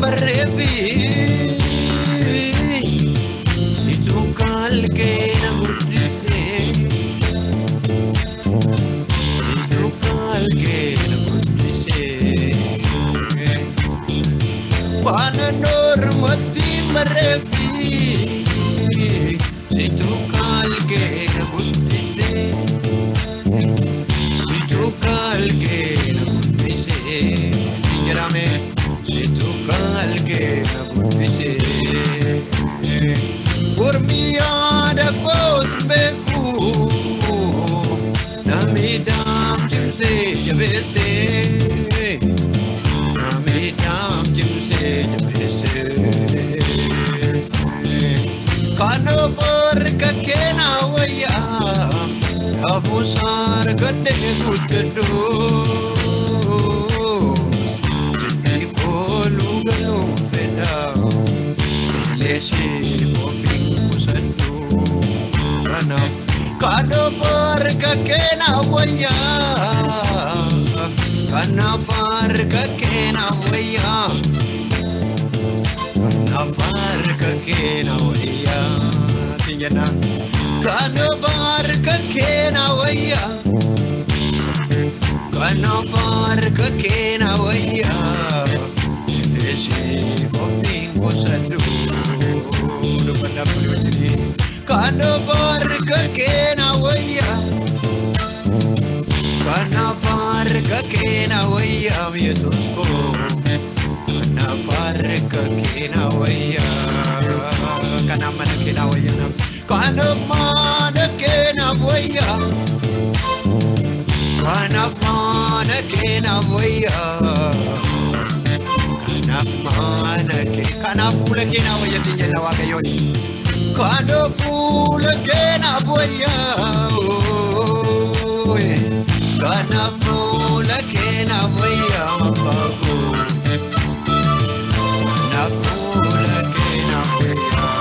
barreefi situ kalkee na guddise situ kalkee na guddise waan normatti barreefi situ kalkee na guddise situ kalkee na guddise jedhame situ kalkee na guddise mormi yaada koos beeku namni daam cimsee jabeessee namni daam cimsee jabeessee kanaaf harka keenaa wayyaa dhabuusaa argadhee guuttadhu jiddi kooluu galuu fedha leeshii ofiin qusadhu kanaaf kanaaf harka keenaa wayyaa kanaaf harka keenaa wayyaa kanaaf harka keenaa wayyaa siin jenna kanaaf harka keenaa wayyaa kanaaf harka keenaa wayyaa leeshii ofiin qusadhu dubbadhaaf walii wajjinii kanaaf harka keenaa wayyaa kanaaf harka keenaa wayyaa Yesuus koo kanaaf harka keenaa wayyaa kanaaf mana keenaa wayyaa kanaaf mana keenaa wayyaa kanaaf mana keenaa wayyaa kanaaf mana kee kanaaf fuula keenaa wayyatiin jenna Waaqayyoon kanaaf fuula keenaa wayyaa kanaaf fuula keenaa wayyaa abbaa koo kanaaf fuula keenaa wayyaa.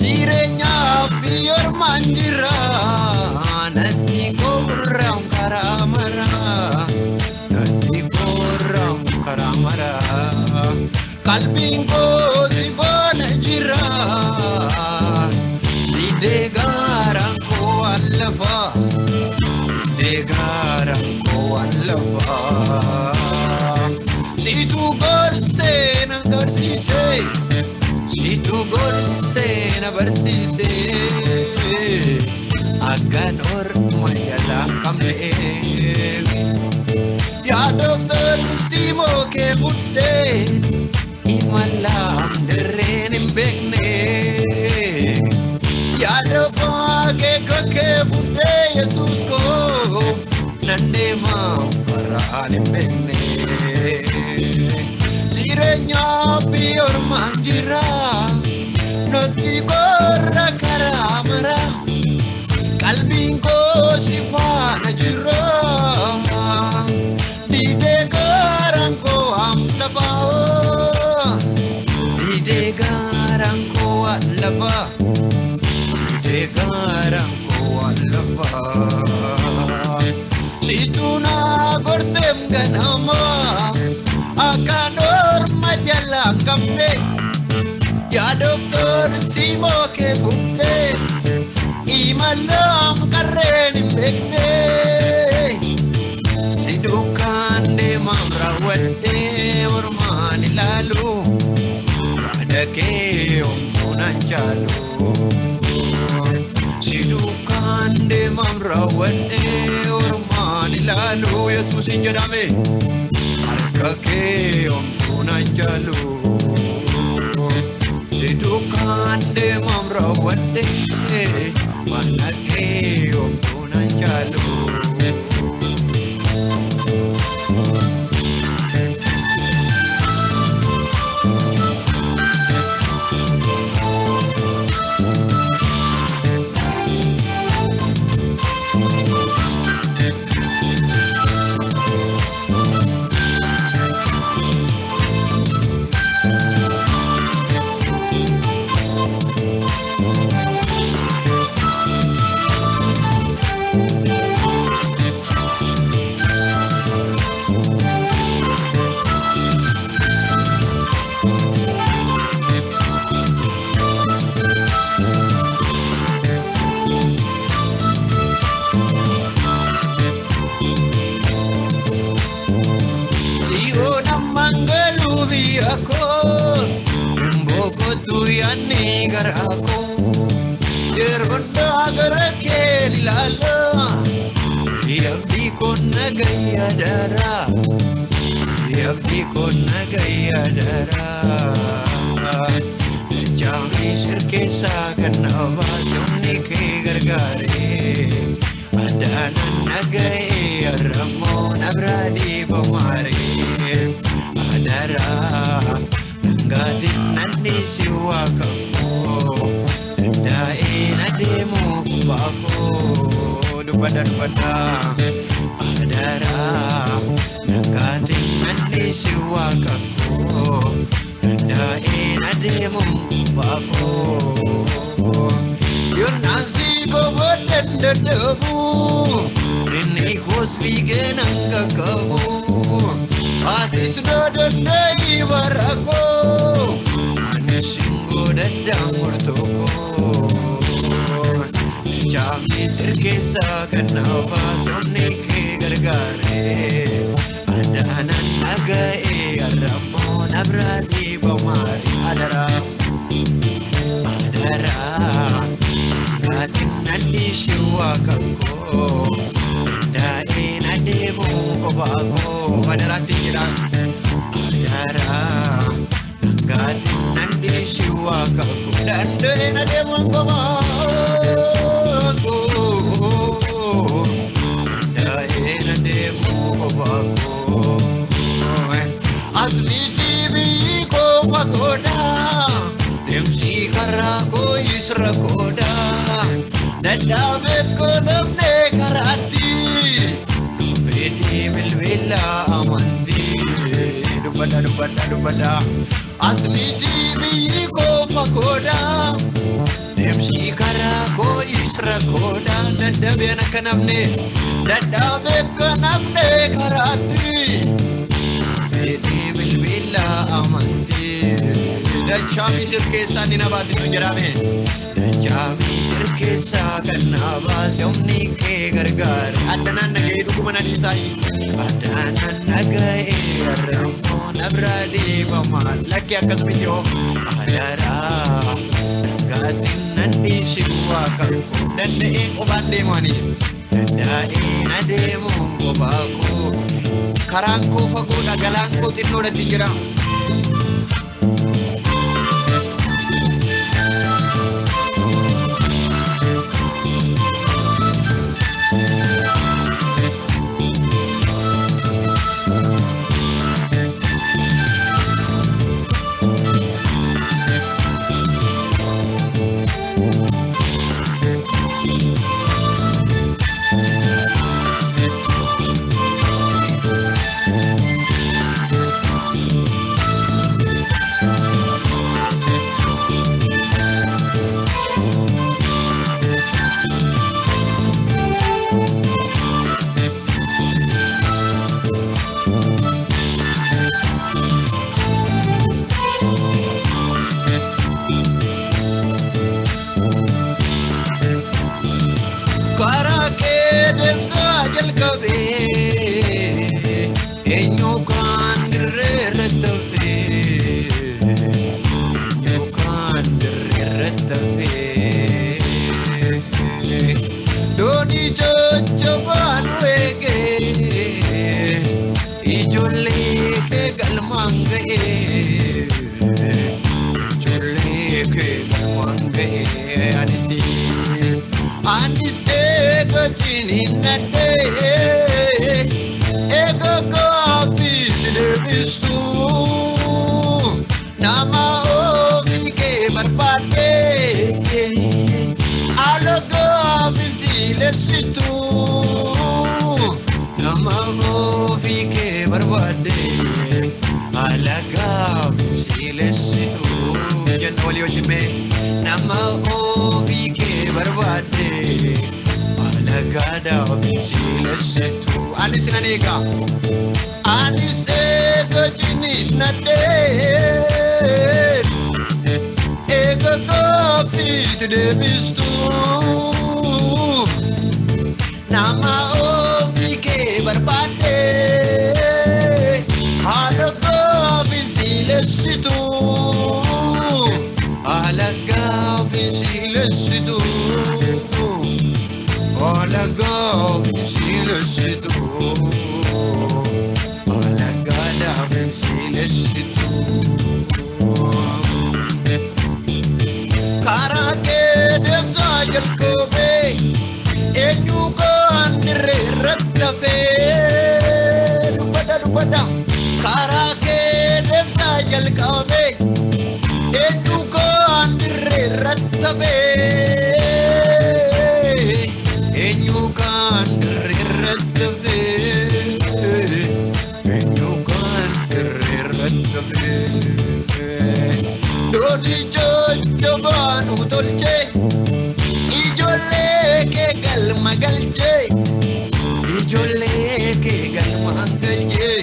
Jireenyaaf biyyoormaan jira natti gorraan karaa maraa natti gorraan karaa maraa qalbiin koo si faana jira didee gaaraan koo waan lafaa didee gaaraan koo waan lafaa situ gorsee na garsiisee. Situ gorsee na barsiise akkan orma jalaa qabne yaa dooktar Simoo kee fudhee imalaam dirreen hin beekne yaa dofaa kee kokkee fudhee Yesuus koo nan deemaa karaan hin beekne. Jireenya biyyoormaan jira natti gorra karaa maraa qalbiin koo si faana jira didee gaaraan koo amlafaa didee gaaraan koo lafaa didee gaaraan koo lafaa situ na gorseem ganamaa akkan orma jalaa hin qabne yaa dooktor Simoo kee fudhee imalaam qarreen hin beekne si duukaan deemaam raawwadhee ormaan ilaalu yaada kee homtuu nan caalu si duukaan deemaam raawwadhee ormaan ilaalu Yesuusin jedhame harka kee homtuu naan jaalu. Si duukaan deemam raawwadhee mana kee homtuu naan jaalu. Siyoon ammaan galuu biyya koo hin boqotu yaadni garaa koo yeroon gara kee ilaala yaabdii koo nagayya daraa yaabdii koo nagayya daraa dachaamii sirkeessaa kan na baase humni kee gargaaree addaanan nagayee har'ammoo na biraa dhiibamaaree adaraa dhangaatiin nan dhiisi waaqa koo dandaa'ee na deemu kubbaa koo dubbadha dubbadha adaraa dhangaatiin nan dhiisi waaqa koo dandaa'ee na deemu kubbaa koo. Yoonaan si goboodhan dadhabu inni koos fiigee nan qaqqabu atis na danda'i bara koo ani singoo daddaa murtoo koo jaamni sirkeessaa kan na baase humni kee gargaaree addaanan naga'ee har'ammoo na biraa dhiibamaari adaraa. Adaraa dhugaatiin nan dhiisi waaqa koo daa'ee na deemu kophaa koo adaraatti jira. Adaraa dhugaatiin nan dhiisi waaqa koo danda'ee na deemu kophaa koo danda'ee na deemu kophaa koo. As miti biyyi koo fagoodha. Deemsi karaa koo isra kooda dadhaabee koodhamne karaatti fedhii bilbila amantii dubbadha dubbadha dubbadha as miti biyyi koo fagooda deemsi karaa koo isra kooda dadhabeen akka nafne dadhaabee koodhamne karaatti fedhii bilbila amantii dachaa misir keessaa ni na baasitu jedhame dachaa misir keessaa kan na baase humni kee gargaare addanaan naga'ee dhuguma na dhiisaayi addanaan naga'ee har'ammoo na biraa dhiibamaa lakki akkasumatti hoo adaraa dhugaatiin nan dhiisi waaqa koo danda'ee qofaan deemanii danda'ee na deemuun kophaa koo karaan koo fagoodha galaan koo xinnoodhatti jira. ciniinnadhee eega gaaffii si deebistu nama ofii kee barbaadde haala gaaffii si leessitu nama ofii kee barbaadde haala gaaffii si leessitu jenna walii wajjin mee nama ofii kee barbaadde haala gaaffii si leessitu. Ani sinan eega, anis eega ciniinnadhee eega gaaffiitti deebistu nama ofii kee barbaadde haala gaaffii si leessitu, haala gaaffii si leessitu, haala gaaffii si leessitu, haala gaaffii si leessitu. Karaa kee deemsaa jalqabee eenyu kaan dirree irratti hafee dubbadha dubbadha. Karaa kee deemsaa jalqabee eenyu kaan dirree irratti hafee eenyu kaan dirree irratti hafee eenyu kaan dirree irratti hafee. Doonii jajjabaa nu tolchee ijoollee kee galma galchee ijoollee kee galma galchee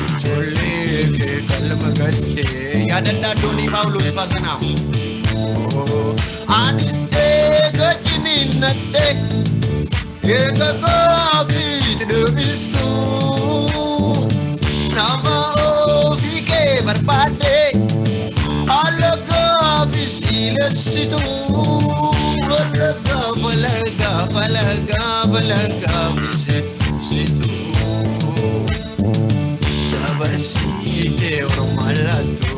ijoollee kee galma galchee. Yaadadhaa doonii Paawuloos faasanaa. Anis eega ciniinnadhee eega gaaffiitti deebistu nama ofii kee barbaadde haala gaaffii si leessitu haala gaafa gaafa gaafa gaaffii si leessitu dabarsitee orma laattu.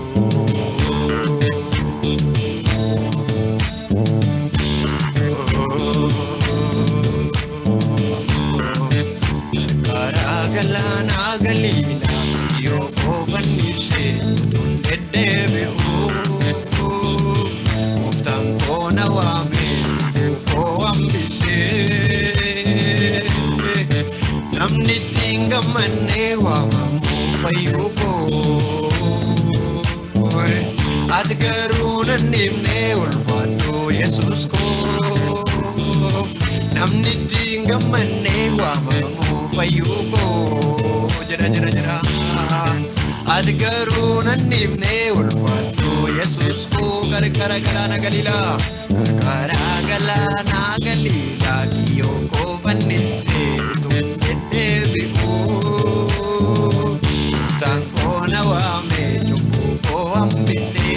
Karaa galaanaa galiilaa yoo oofannise utuun deddeebi'u. Gooftaan koo na waame koo hambise. Namni ittiin gammannee waamamu fayyuu koo. Ati garuu nan dhiifne ulfaadhu Yesuus koo. Namni ittiin gammannee waamamu fayyuu koo jedha jira jira. Ati garuu nan dhiifne ulfaadhu Yesuus koo. Qarqara galaana Galiilaa. Qarqara galaana Galiilaa kiyyoo koo fannise utuun deddeebi'u. Gooftaan koo na waame cubbuu koo hambise.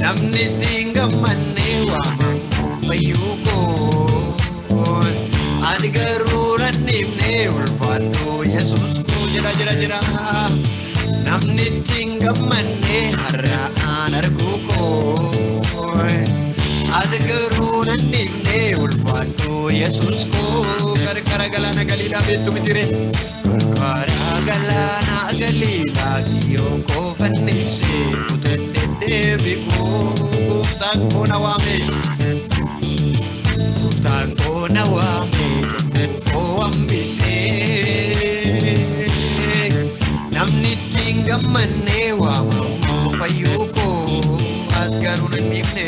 Namni ittiin gammannee waamamu fayyuu koo. Ati garuu nan dhiifne ulfaadhu Yesuus koo jedha jira jira. Namni ittiin gammannee har'aan arguu koo. Ati garuu nan dhiifne ulfaadhu Yesuus koo. Qarqara galaana Galiilaa beektu mitire. Qarqara galaana Galiilaa kiyyoo koo fannise utuun deddeebi'u. Gooftaan koo na waame. Gooftaan koo na waame cubbuu koo hambise. Namni ittiin gammannee waamamu fayyuu koo. Ati garuu nan dhiifne.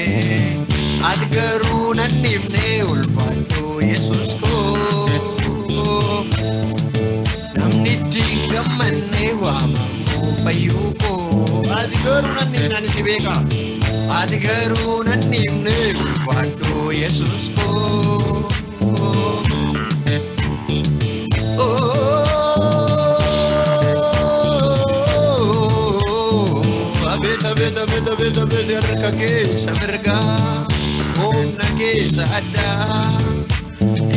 Ati garuu nan dhiifne ulfaadhu Yesuus koo. Namni ittiin gammannee waamamu fayyuu koo. Ati garuu nan dhiifne ani si beeka. Ati garuu nan dhiifne ulfaadhu Yesuus koo. Abeet abeet abeet abeet abeet harka keessa mirgaa humna keessa addaa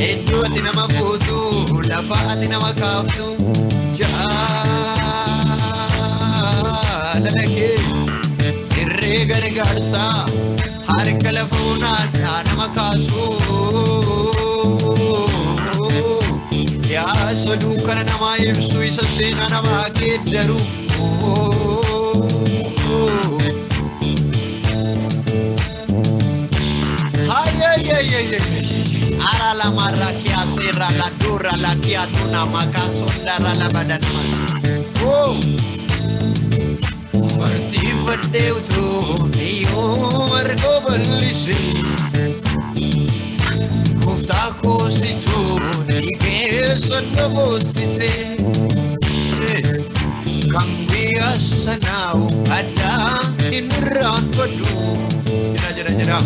iddoo ati nama fuutu lafa ati nama kaaftu jaalala kee irree gargaarsaa harka lafuunaadhaa nama kaasu. namaa ibsu, isa seenaa namaa geeddaru. Ara la marra kia serra la dura la kia tuna makasondara la badanama. Oh! Barsiifadhee utuu niyyuu margoo bal'ise. Gooftaa koosituu ni keessa na boossise. Kan guyyaa sanaa addaa hin irraanfadhu. Jira jira jira.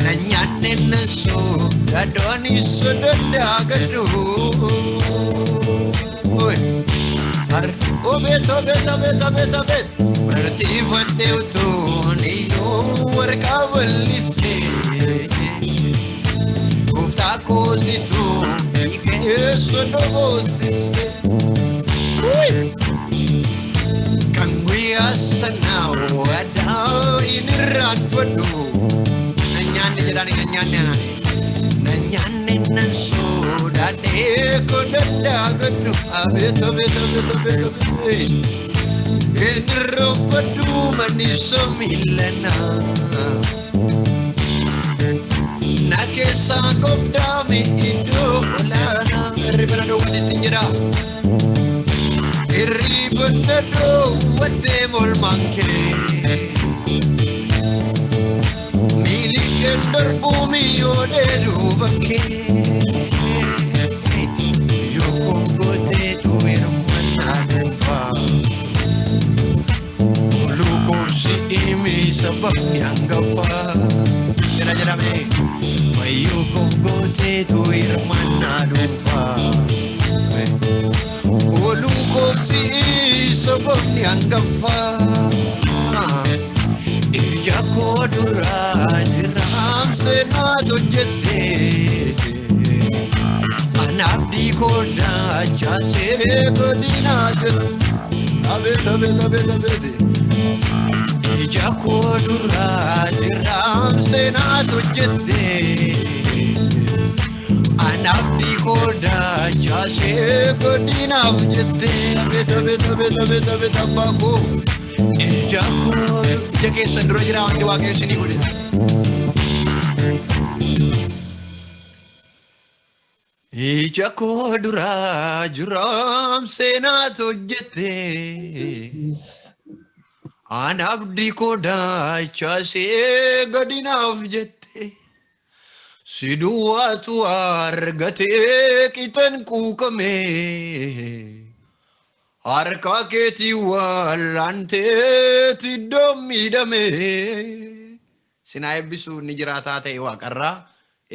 Na nyaanne na sodaadhooni sodaadhaa gadhu. Obeet obeet obeet obeet obeet. Barsiifadhee utuu niyyuu warqaa bal'ise. Gooftaa koosituu ni keessa na boossise. Kan guyyaa sanaa addaa hin irraanfadhu. Na nyaanne jedhani na nyaanne anaani. Na nyaanne na sodaadhee godhadhaa godhu. Abeet abeet abeet abeet abeet. Hin irraanfadhu maniisa miilanaa. Na keessaa gooftaami iddoo olaanaa. Hirriba na dhoowwatetti jira. Hirriba na dhoowwatee molmaan kee. Miilikeen darbuu miyyoo dheeduu bakkee. Yookoon gooteetu hirmannaa dhuunfaa. Lukoomsi imi sababni hangafaa. Jira jedhame. Fayyuu gooteetu hirmannaa dhuunfaa. Lukoomsi sababni hangafaa. Ija koo duraa jiraamsee naatu hojjette. Anaaf diikoo dachaasee godinaa jedhu. Abeet abeet abeet abeet. Ija koo duraa jiraamsee naatu hojjette. Anaaf diikoo dachaasee godinaaf jette. Abeet abeet abeet abeet abeet abbaa koo. Ija koo ija keessan dura jira wanti Waaqayyo isinii godhe. Ija koo duraa jiraamsee naatu hojjette. Anaaf diikoo dachaasee godinaaf jette. Si duwwaatu argatee qixan quuqame. Harka keetii wal'aanteeti iddoo miidhame. Sinaa eebbisu ni jiraataa ta'e waaqarraa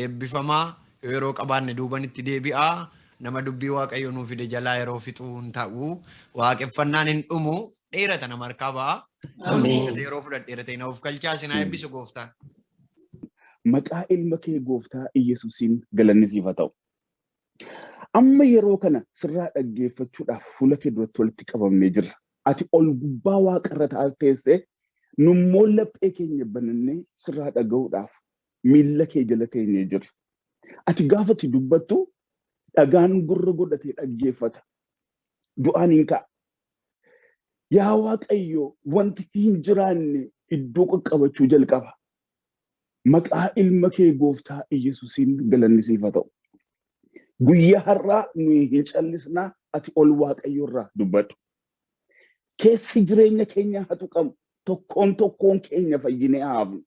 eebbifamaa yeroo qabaanne duubanitti deebi'aa. Nama dubbii Waaqayyo nuu fide jalaa yeroo fixuu hin ta'u. Waaqeffannaan hin dhumu dheerata nama harkaa ba'a. Ameen. Yeroo fudhadheera ta'e na of galchaa sinaa eebbisu gooftaan. Maqaa ilma kee gooftaa Iyyasuusiin galanni siif haa ta'u. Amma yeroo kana sirraa dhaggeeffachuudhaaf fuula kee duratti walitti qabamnee jirra. Ati ol gubbaa waaqarra teessee nummoo laphee keenya banannee sirraa dhaga'uudhaaf miilla kee jala teenyee jirra. Ati gaafa ati dubbattu dhagaan gurra godhatee dhaggeeffata. Du'aan hin ka'a. Yaa Waaqayyo, wanti hin jiraanne iddoo qaqqabachuu jalqaba. Maqaa ilma kee gooftaa Iyyasuusiin galanni siif haa ta'u. Guyyaa har'aa nuyi hin callisnaa, ati ol Waaqayyo irraa dubbadhu. Keessi jireenya keenyaa haa tuqamu. Tokkoon tokkoon keenya fayyinee haa hafnu.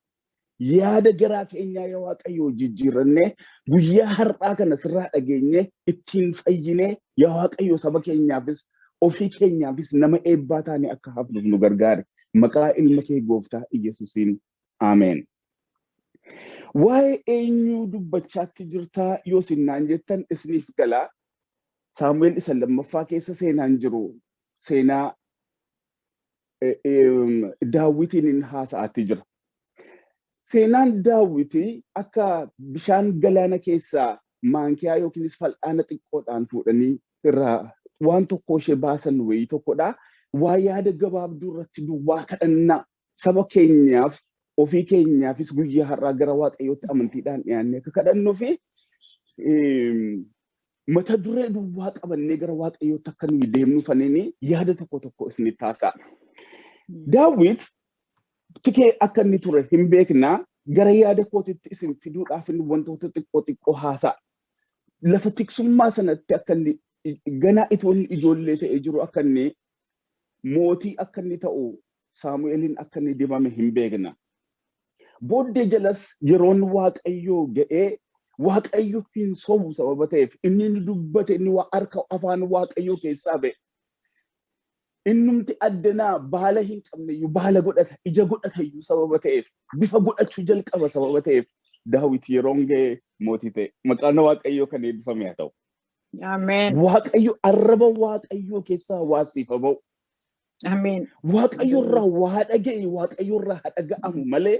Yaada garaa keenyaa yaa Waaqayyo jijjiirrannee guyyaa har'aa kana sirraa dhageenyee ittiin fayyinee yaa Waaqayyo saba keenyaafis ofii keenyaafis nama eebbaa taane akka hafnuuf nu gargaari. Maqaa ilma kee gooftaa Iyyasuusiin. Ameen. Waa'ee eenyuu dubbachaatti jirtaa yoo sinnaan jettan isiniif galaa. Saamu'eel isa lammaffaa keessa seenaan jiru seenaa Daawwitiin hin haasa'aatti jira. Seenaan Daawwitii akka bishaan galaana keessaa maankiyaa yookiinis fal'aana xiqqoodhaan fuudhanii irraa waan tokko ishee baasan wayii tokkodha. Waa yaada gabaabduu irratti duwwaa kadhannaa saba keenyaaf ofii keenyaafis guyyaa har'aa gara Waaqayyootti amantiidhaan dhiyaannee akka kadhannuu fi Mata duree duwwaa qabannee gara Waaqayyootti akka nuyi deemnu faniini yaada tokko tokko isinitti haasa'a. Daawit tikee akka inni ture hin beeknaa, gara yaada kootitti isin fiduudhaaf inni wantoota xiqqoo xiqqoo haasa'a. Lafa tiksummaa sanatti akka inni ganaa itoo inni ijoollee ta'ee jiru akka inni mootii akka inni ta'u Saamu'eeliin akka inni dibame hin beekna. Booddee jalas yeroon Waaqayyoo ga'ee, Waaqayyo hin sobu sababa ta'eef, inni inni dubbate, inni waa harka afaan Waaqayyoo keessaa ba'e. Innumti addanaa baala hin qabne iyyuu baala godhata, ija godhata iyyuu sababa ta'eef, bifa godhachuu jalqaba sababa ta'eef, Daawit yeroon ga'ee mootii ta'e. Maqaan Waaqayyoo kan eebbifame haa ta'u. Ameen. Waaqayyo arraba Waaqayyoo keessaa waa siif haa ba'u. Ameen. Waaqayyo irraa waa dhaga'e, Waaqayyo irraa haa dhaga'amu malee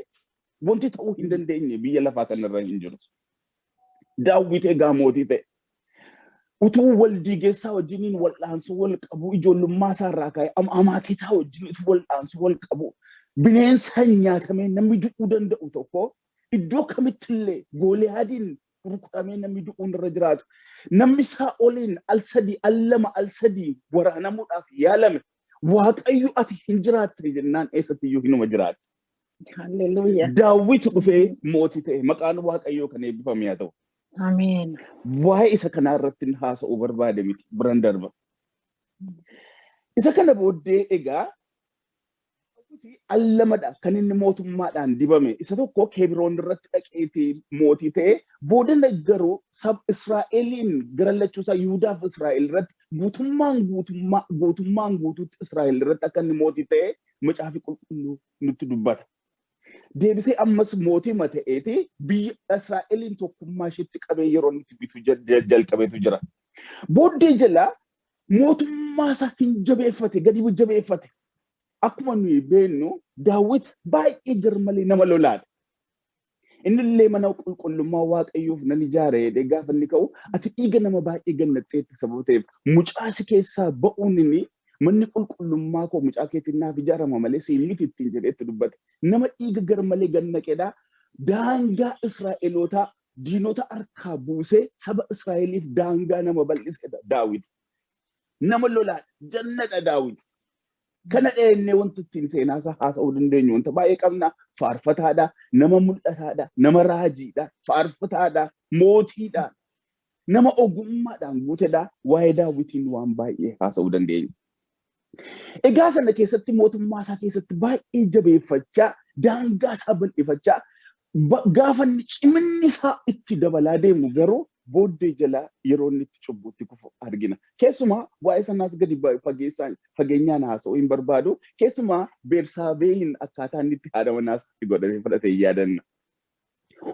wanti ta'uu hin dandeenye biyya lafaa kanarra hin jiru. Daawit egaa mootii ta'e. Utuu wal diigeessaa wajjiniin wal'aansoo wal qabu, ijoollummaa isaa irraa ka'ee amaaketaa wajjin utuu wal'aansoo wal qabu, bineensaan nyaatamee namni du'uu danda'u tokko, iddoo kamittillee Gooliyaadiin rukutamee namni du'uun irra jiraatu, namni Saa'oliin al sadii, al lama, al sadii waraanamuudhaaf yaalame, Waaqayyo ati hin jiraatte jennaan eessattiyyuu hinuma jiraatte. Hallelujah. Daawit dhufee mootii ta'e. Maqaan Waaqayyoo kan eebbifame haa ta'u. Ameen. Waa'ee isa kanaa irratti haasa'uu barbaade miti, biran darba. Isa kana booddee egaa al lamadha kan inni mootummaadhaan dibame. Isa tokko Keebroon irratti dhaqeetii mootii ta'e. Booda garuu sab Israa'eliin gara lachuusaa, Yihudaaf Israa'el irratti, guutummaan guutummaa guutummaan guutuutti Israa'el irratti akka inni mootii ta'e Macaafi Qulqulluu nutti dubbata. Deebisee ammas mootii ta'eeti biyya Israa'eliin tokkummaa isheetti qabee yeroo inni itti bitu jalqabeetu jira. Booddee jala mootummaa isaa hin jabeeffate, gadi jabeeffate. Akkuma nuyi beeknu, Daawit baay'ee garmalee nama lolaadha. Inni illee mana qulqullummaa Waaqayyoof nan ijaara jedhee gaafa inni ka'u, ati dhiiga nama baay'ee gannaxxeetti sababa ta'eef, mucaa si keessaa ba'uun inni manni qulqullummaa koo mucaa keetiin naaf ijaarama malee siin miti ittiin jedhee itti dubbate. Nama dhiiga garmalee gannaqedha. Daangaa Israa'elootaa diinota harkaa buusee saba Israa'eliif daangaa nama bal'isedha Daawit. Nama lolaadha. Jannadha Daawit. Kana dheennee wanti ittiin seenaa isaa haasa'uu dandeenyu wanta baay'ee qabna. Faarfataadha, nama mul'ataadha, nama raajiidha, faarfataadha, mootiidha, nama ogummaadhaan guutedha. Waa'ee Daawitiin waan baay'ee haasa'uu dandeenya. Egaa sana keessatti mootummaa isaa keessatti baay'ee jabeeffachaa, daangaa isaa bal'ifachaa, gaafa inni ciminni isaa itti dabalaa deemu garuu booddee jala yeroo inni itti cubbuutti kufu argina. Keessumaa waa'ee sanaas gadi fageenyaan haasa'uu hin barbaadu. Keessumaa Beersaabeeyin akkaataa inni itti haadha manaa isaatti godhatee fudhatee yaadanna.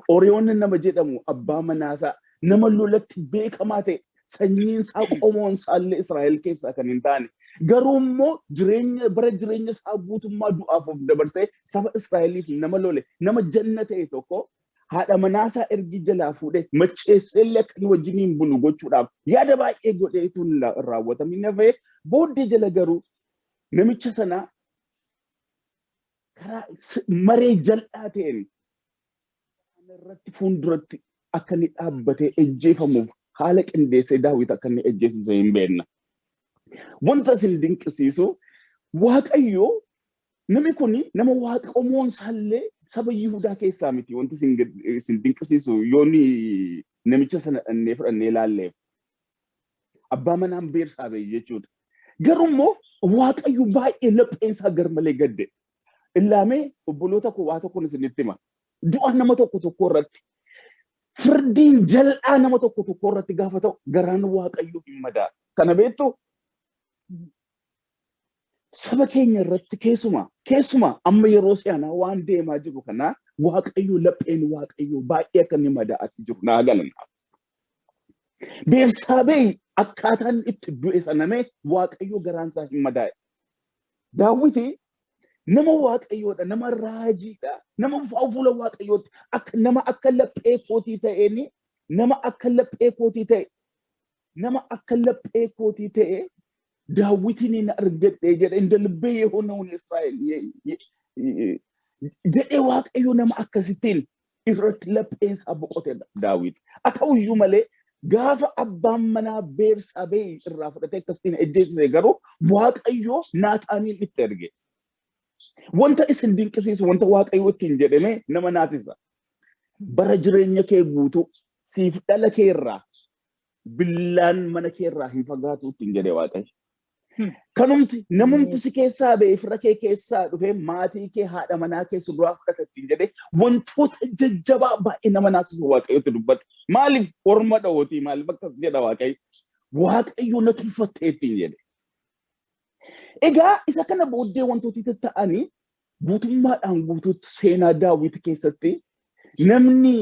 Oriyoon nama jedhamu abbaa manaasaa nama lolatti beekamaa ta'e, sanyiin isaa, qomoon isaallee Israa'el keessaa kan hin taane, garuu immoo jireenya bara jireenya isaa guutummaa du'aaf of dabarsee saba Israa'eliif nama lole, nama janna ta'e tokko haadha manaasaa ergi jalaa fuudhee macheesseellee akka inni wajjiniin bulu gochuudhaaf yaada baay'ee godheetu hin raawwatamin hafee, booddee jala garuu namicha sana karaa maree jal'aa ta'een irratti fuulduratti akka inni dhaabbatee ejjeefamuuf haala qindeessee Daawit akka inni ejjeesise hin beekna. Wanta isin dinqisiisu, Waaqayyo namni kun nama waaqomoon isaallee saba Yihudaa keessaa miti. Wanti isin dinqisiisu, yoonni namicha sana dhannee fudhannee ilaalleef, abbaa manaan Beersaabee jechuudha. Garuu immoo Waaqayyo baay'ee lapheen isaa garmalee gadde. Illaamee obboloota koo, waa tokkoon isinitti hima. Du'a nama tokko tokko irratti, firdiin jal'aa nama tokko tokko irratti gaafa ta'u garaan Waaqayyo hin madaa. Kana beektu, saba keenya irratti keessumaa keessumaa amma yeroo si'anaa waan deemaa jiru kanaa, Waaqayyo lapheen Waaqayyo baay'ee akka inni madaa'atti jiru naa galanaaf. Beersaabee akkaataan itti du'e sanamee Waaqayyo garaan isaa hin madaa'e. Daawwiti nama Waaqayyoodha, nama raajiidha, nama fuula Waaqayyootti akka nama akka laphee kootii ta'een, nama akka laphee kootii ta'e, nama akka laphee kootii ta'e Daawwitiin hin argadhe jedhe, እንደ ልቤ የሆነውን Israa'el jedhee, Waaqayyo nama akkasittiin irratti lapheen isaa boqotedha Daawit. Haa ta'uyyuu malee Gaafa abbaan manaa Beersaabee irraa fudhatee akkasitiin ejjeesise garuu Waaqayyo Naataaniin itti erge. Wanta isin dinqisiisu, wanta Waaqayyo ittiin jedhame nama naasisa. Bara jireenya kee guutuu siif dhala kee irraa billaan mana kee irraa hin fagaatu ittiin jedhe Waaqayyo. Kanumti namumti si keessaa ba'e, fira kee keessaa dhufee maatii kee, haadha manaa kee si duraa fudhata ittiin jedhe, wantoota jajjabaa baay'ee nama naasisu Waaqayyotti dubbate. Maaliif orma dhawootii, maaliif akkas jedha Waaqayyo? Waaqayyo na tuffattee ittiin jedhe. Egaa isa kana booddee wantooti ta'anii guutummaadhaan guutuutti seenaa Daawit keessatti namni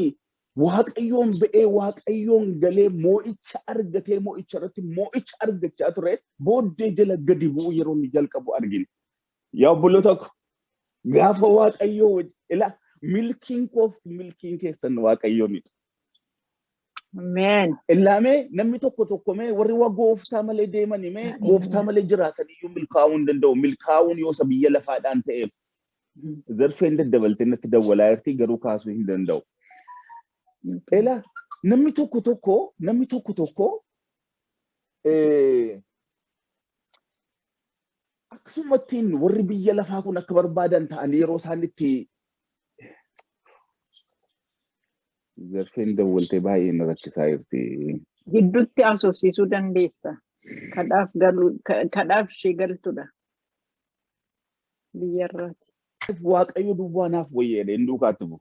Waaqayyoon ba'ee, Waaqayyoon galee, moo'icha argatee, moo'icha irratti moo'icha argachaa ture booddee jala gadi bu'uu yeroo inni jalqabu argina. Yaa obboloota ko, gaafa Waaqayyoo ilaa, milkiin koof milkiin keessan Waaqayyoonidha. Ameen. Illaamee namni tokko tokko mee warri waa gooftaa malee deemanii, mee gooftaa malee jiraatan iyyuu milkaa'uu hin danda'u. Milkaa'uun yoo isa biyya lafaadhaan ta'eef. Zarfeen daddabaltee natti dawwalaa jirti, garuu kaasuu hin danda'u. Ela, namni tokko tokko akkasumattiin warri biyya lafaa kun akka barbaadan ta'anii yeroo isaan itti Zarfeen dawwaltee baay'ee na rakkisaa jirti. Gidduutti haasofsiisuu dandeessa. Kadhaaf galu, kadhaaf ishee galtudha. Biyyarraati. Waaqayyo duwwaa naaf wayyeedha hin duukaatti bu'u.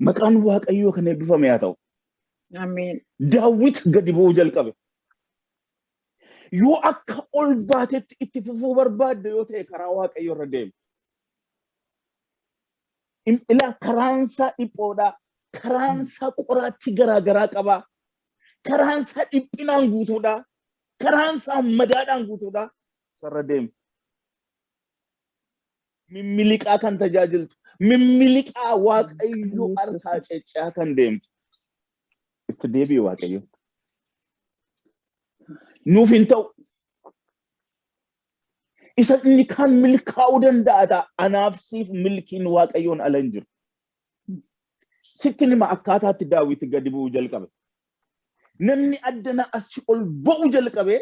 Maqaan Waaqayyoo kan eebbifame haa ta'u. Ameen. Daawwit gadi bu'uu jalqabe. Yoo akka ol baatetti itti fufuu barbaadde yoo ta'e, karaa Waaqayyo irra deemi. Ilaa, karaansaa dhiphoodha. Karaansaa qoraattii garaa garaa qaba. Karaansaa dhiphinaan guutuudha. Karaansaa madaadhaan guutuudha. Sarara deemi. Mimmiliqaa kan tajaajiltu. Mimmiliqaa Waaqayyo harkaa ceccaa kan deemtu. Itti deebi'i Waaqayyo. Nuuf hin ta'u. Isa inni kan milkaa'uu danda'a ta'a. Anaaf siif milkiin Waaqayyoon ala hin jiru. Sitti nima, akkaataatti Daawit gadi bu'uu jalqabe. Namni addana asii ol ba'uu jalqabe,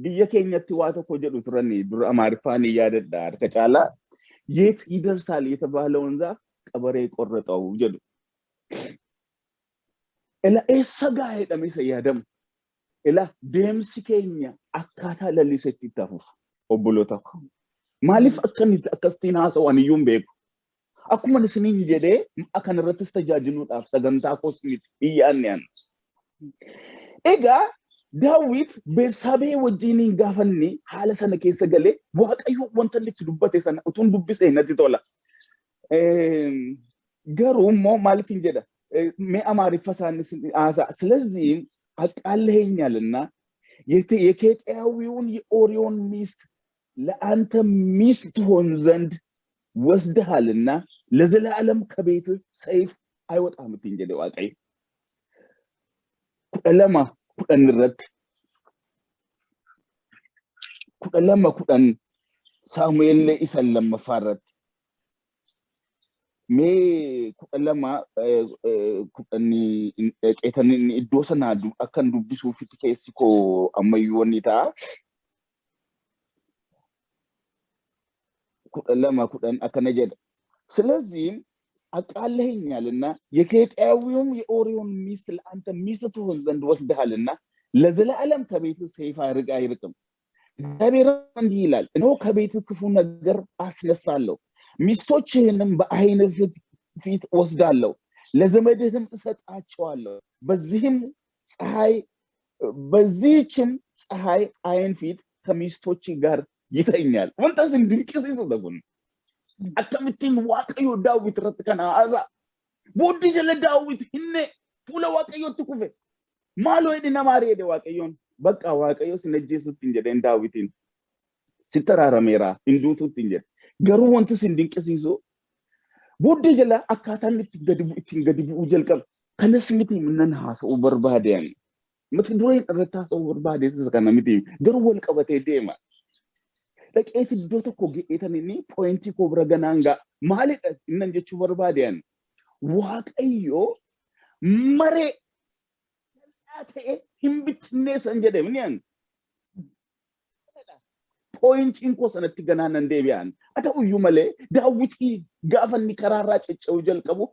biyya keenyatti waa tokko jedhu turani dura, Amaariffaan ni yaadadha harka caalaa. "የት ይደርሳል የተባለውን ዛፍ ቀበሬ ቆረጠው" jedhu. Ila, eessa ga'a jedhamee isa yaadamu. Ila, deemsi keenya akkaataa lalisetti itti hafuuf, obboloota ko. Maaliif akka inni akkasitiin haasa'u ani iyyuu hin beeku. Akkuma isiniin jedhee, kanarrattis tajaajiluudhaaf sagantaa koos miti hin yaadne ani. Egaa Daawit Beersaabee wajjiniin gaafanni haala sana keessa galee, Waaqayyo wanta inni itti dubbate sana utuun dubbisee natti tola. Garuu immoo maaliif hin jedha? Mee Amaariffa isaanis haasa'a. ስለዚህም አቃለኸኛልና የኬጢያዊውን የኦርዮን ሚስት ለአንተ ሚስት ትሆን ዘንድ ወስደሃልና ለዘላለም ከቤትህ ሰይፍ አይወጣም ittiin jedhe Waaqayyo. 12:10 irratti, 12:10 Saamu'eel isa lammaffaa irratti. Mee 12:10 dhaqeetan iddoo sanaa akkan dubbisuufitti keessi koo ammayyuu wanni ta'a. 12:10 akkana jedha. ስለዚህም አቃለኸኛልና የኬጢያዊውም የኦርዮን ሚስት ለአንተ ሚስት ትሆን ዘንድ ወስደሃልና ለዘላለም ከቤትህ ሰይፍ አይርቅም። እግዚአብሔር እንዲህ ይላል፣ እነሆ ከቤትህ ክፉ ነገር አስነሳለሁ፣ ሚስቶችህንም በዓይንህ ፊት ወስዳለሁ፣ ለዘመድህም እሰጣቸዋለሁ። በዚህም ፀሐይ በዚህችም ፀሐይ ዓይን ፊት ከሚስቶች ጋር ይተኛል። Wanta isin dinqisiisudha kun. Akkamittiin Waaqayyo Daawit irratti kana haasa'a? Booddee jala Daawit hinne fuula Waaqayyootti kufe. Maaloo jedhe, nama ari'e Waaqayyoon. Bakka Waaqayyo sin ajjeesutti hin jedheen Daawitiin. Sitti araarameera, hin duututti hin jedhe. Garuu wanti isin dinqisiisu, booddee jala akkaataan itti gadi ittiin gadi bu'uu jalqabe. Kanas miti nan haasa'uu barbaade ani. Mata dureen irratti haasa'uu barbaade isa kana miti. Garuu wal qabatee deema. Dhaqeeti iddoo tokko ga'eetan inni pointii koo bira ganaan ga'a. Maalidha innan jechuu barbaade ani? Waaqayyo Maree jal'aa ta'e hin bittinneessan jedhe mini'an. Pointiin koo sanatti ganaa nan deebi'an. Haa ta'uyyuu malee Daawwitii gaafa inni karaarraa cicca'uu jalqabu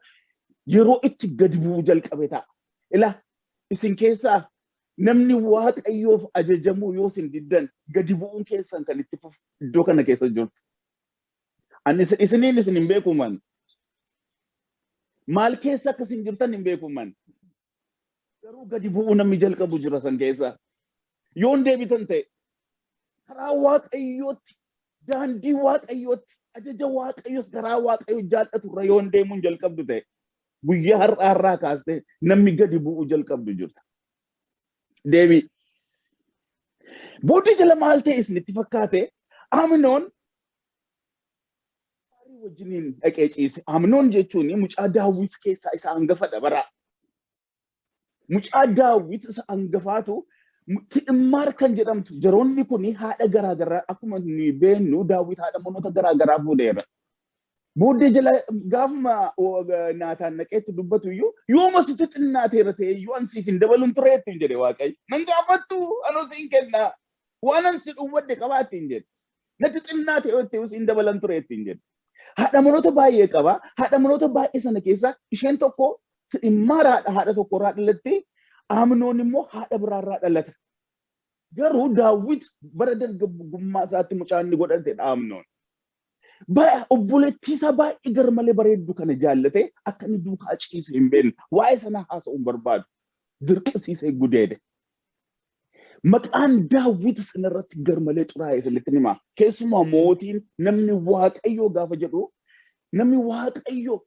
yeroo itti gadi bu'uu jalqabe ta'a. Ilaa, isin keessaa namni Waaqayyoof ajajamuu yoo isin diddan, gadi bu'uun keessan kan itti fufu iddoo kana keessa jirtu. Ani isiniin isin hin beeku man. Maal keessa akka isin jirtan hin beeku man. Garuu gadi bu'uu namni jalqabu jira san keessa. Yoon deebitan ta'e, karaa Waaqayyootti, daandii Waaqayyootti, ajaja Waaqayyoos, karaa Waaqayyo jaallatu irra yoon deemuun jalqabdu ta'e, guyyaa har'aa irraa kaastee namni gadi bu'uu jalqabdu jirta. Deebii. Booddee jala maal ta'e isinitti fakkaate? Amnoon wajjiniin dhaqee ciise. Amnoon jechuun mucaa Daawwit keessaa isa hangafadha bara. Mucaa Daawwit isa hangafaatu Ti'immaar kan jedhamtu, jaroonni kun haadha garaagaraa, akkuma nuyi beennu Daawwit haadha manoota garaagaraa fuudheera. Booddee jala gaafuma Naataan naqeetti dubbatu iyyuu, yooma sitti xinnaateera ta'e iyyuu an siif hin dabalun ture ittiin jedhe Waaqayyo. Nan gaafattu, anoo siin kenna. Waan an si dhowwadde qabaa ittiin jedhe. Natti xinnaate yoo ta'e siin dabalan ture ittiin jedhe. Haadha manoota baay'ee qaba. Haadha manoota baay'ee sana keessaa isheen tokko Ti'immaar haadha tokko irraa dhalatti, Amnoon immoo haadha biraarraa dhalata. Garuu Daawwit bara dargaggummaa isaatti mucaa inni godhatedha Amnoon. Obboleettii isaa baay'ee garmalee bareeddu kana jaallatee akka inni duukaa ciise hin beekne. Waa'ee sanaa haasa'uu hin barbaadu. Dirqisiisee gudeede. Maqaan Daawwit sanarratti garmalee xuraa'e isinitti himaa. Keessumaa mootiin, namni Waaqayyoo gaafa jedhu, namni Waaqayyoo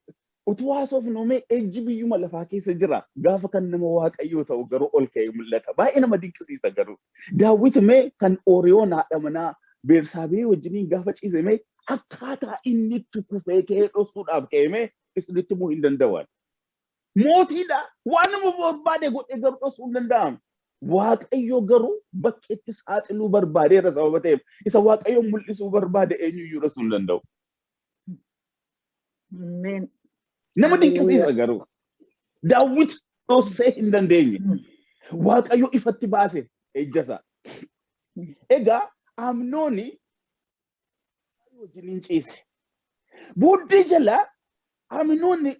utuu haasofnu mee ejji biyyuma lafaa keessa jira. Gaafa kan nama Waaqayyoo ta'u garuu ol ka'ee mul'ata. Baay'ee nama dinqisiisa garuu. Daawwit mee kan Ooriyoon haadha manaa Beersaabee wajjiniin gaafa ciise mee akkaataa inni itti kufee ka'ee dhoksuudhaaf ka'ee mee isinitti himuu hin danda'an. Mootiidha, waan nama barbaade godhee garuu dhoksuu hin danda'amu. Waaqayyo garuu bakkeetti saaxiluu barbaadeera sababa ta'eef, isa Waaqayyo mul'isuu barbaade eenyuyyuu dhoksuu hin danda'u. Ameen. Nama dinqisiisa garuu. Daawwit dhoksee hin dandeenye. Waaqayyo ifatti baase ejjasa. Egaa Amnooni wajjiniin ciise. Booddee jala Amnoonni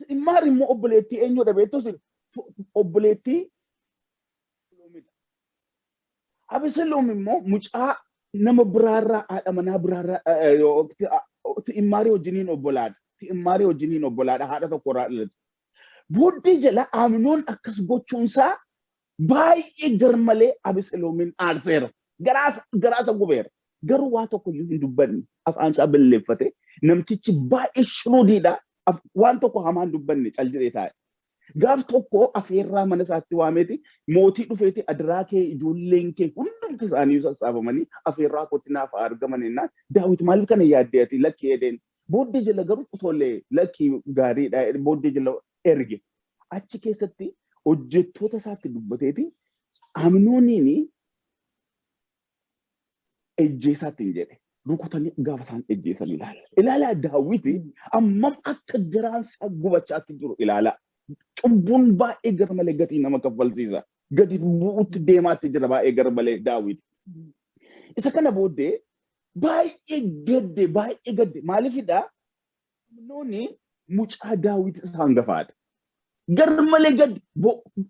Ti'immaar immoo obboleettii eenyudha beektus? Obboleettii Abeseloomidha. Abeseloom immoo mucaa nama biraarraa, haadha manaa biraarraa, Ti'immaarii wajjiniin obbolaadha. Ti'immaarii wajjiniin obbolaadha, haadha tokkorraa dhalate. Booddee jala Amnoon akkas gochuunsaa baay'ee garmalee Abeseloomin aarseera. Garaasa gubeera. Garuu waa tokko iyyuu hin dubbanne. Afaan isaa balleeffate. Namtichi baay'ee shrewdiidha. Waan tokko hamaa hin dubbanne, cal jedhee taa'e. Gaaf tokko afeerraa mana isaatti waameeti, mootii dhufeeti, adiraa kee ijoolleen kee hundumti isaanii sassaabamanii afeerraa kootti naaf haa argaman jennaan, Daawit maaliif kana yaaddee ati, lakki jedheen. Booddee jala garuu tolee, lakki gaariidha, booddee jala erge. Achi keessatti hojjettoota isaatti dubbateeti Amnooniin ejjeesaatti hin jedhe. Rukutanii gaafa isaan ejjeesan ilaala. Ilaalaa, Daawiti ammam akka garaan isaa gubachaatti jiru ilaala. Cubbuun baay'ee gara malee gatii nama kaffalsiisa. Gadi bu'uutti deemaatti jira baay'ee gara malee Daawit. Isa kana booddee baay'ee gadde, baay'ee gadde. Maaliifidha? Amnooni mucaa Daawit isa hangafaadha. Gar malee gad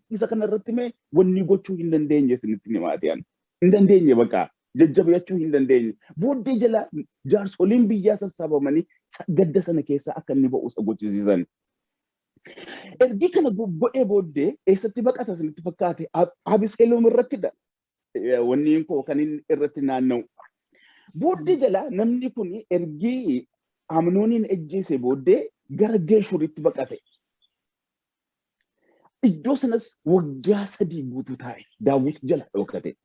isa kana irratti mee wanni gochuu hin dandeenye isinitti himaati ani. Hin dandeenye, bakka jajjabeechuu hin dandeenye. Booddee jala jaarsoliin biyyaa sassaabamanii gadda sana keessaa akka inni ba'u isa gochisiisan. Ergi kana godhee booddee eessatti baqata isinitti fakkaate? Abiseloom irrattidha. Wanni koo kan inni irratti naanna'u. Booddee jala namni kun ergi Amnooniin ejjeese booddee gara Geeshuritti baqate. Iddoo sanas waggaa 3 guutuu taa'e. Daawwit jala dhokate.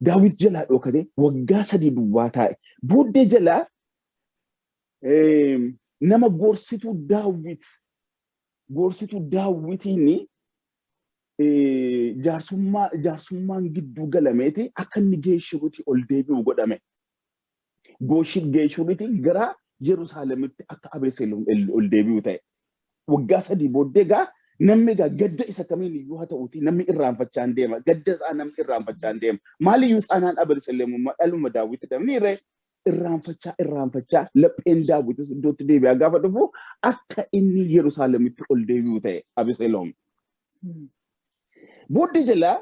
Daawwit jalaa dhokate, waggaa 3 duwwaa taa'e. Booddee jala nama gorsituu Daawwit, gorsituu Daawwitiin jaarsummaan gidduu galameeti akka inni Geeshuritti ol deebi'u godhame. Geeshuritti gara Yerusaalemitti akka Abeseloom ol deebi'u ta'e. Waggaa 3 booddee egaa namni egaa gadda isa kamiin iyyuu haa ta'uuti namni irraanfachaa hin deema. Gadda isaa namni irraanfachaa hin deema. Maaliyyuu taanaan Abeseloom dhaluma Daawit namni irree irraanfachaa irraanfachaa lapheen Daawitis iddootti deebi'aa gaafa dhufu akka inni Yerusaalemitti ol deebi'u ta'e Abeseloom. Booddee jalaa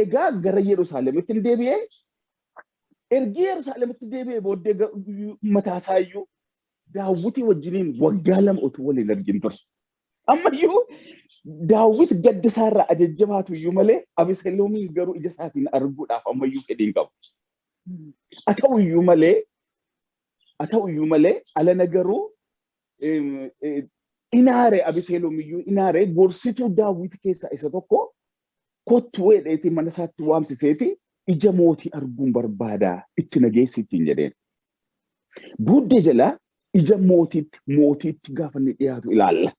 egaa gara Yerusaalemitti hin deebi'ee, ergi Yerusaalemitti deebi'ee booddee mataa isaa iyyuu Daawwitii wajjiniin waggaa 2 utuu waliin argin ture. Ammayyuu Daawwit gadda isaarraa ajajja baatu iyyuu malee Abeseloomiin garuu ija isaatiin arguudhaaf ammayyuu fedhii hin qabu. Haa ta'u iyyuu malee haa ta'u iyyuu malee alana garuu inaare Abeseloom iyyuu inaare gorsituu Daawwit keessaa isa tokko kottu jedheeti mana isaatti waamsiseeti ija mootii arguun barbaada itti na geessi ittiin jedheen. Booddee jala ija mootiitti gaafa inni dhiyaatu ilaalla.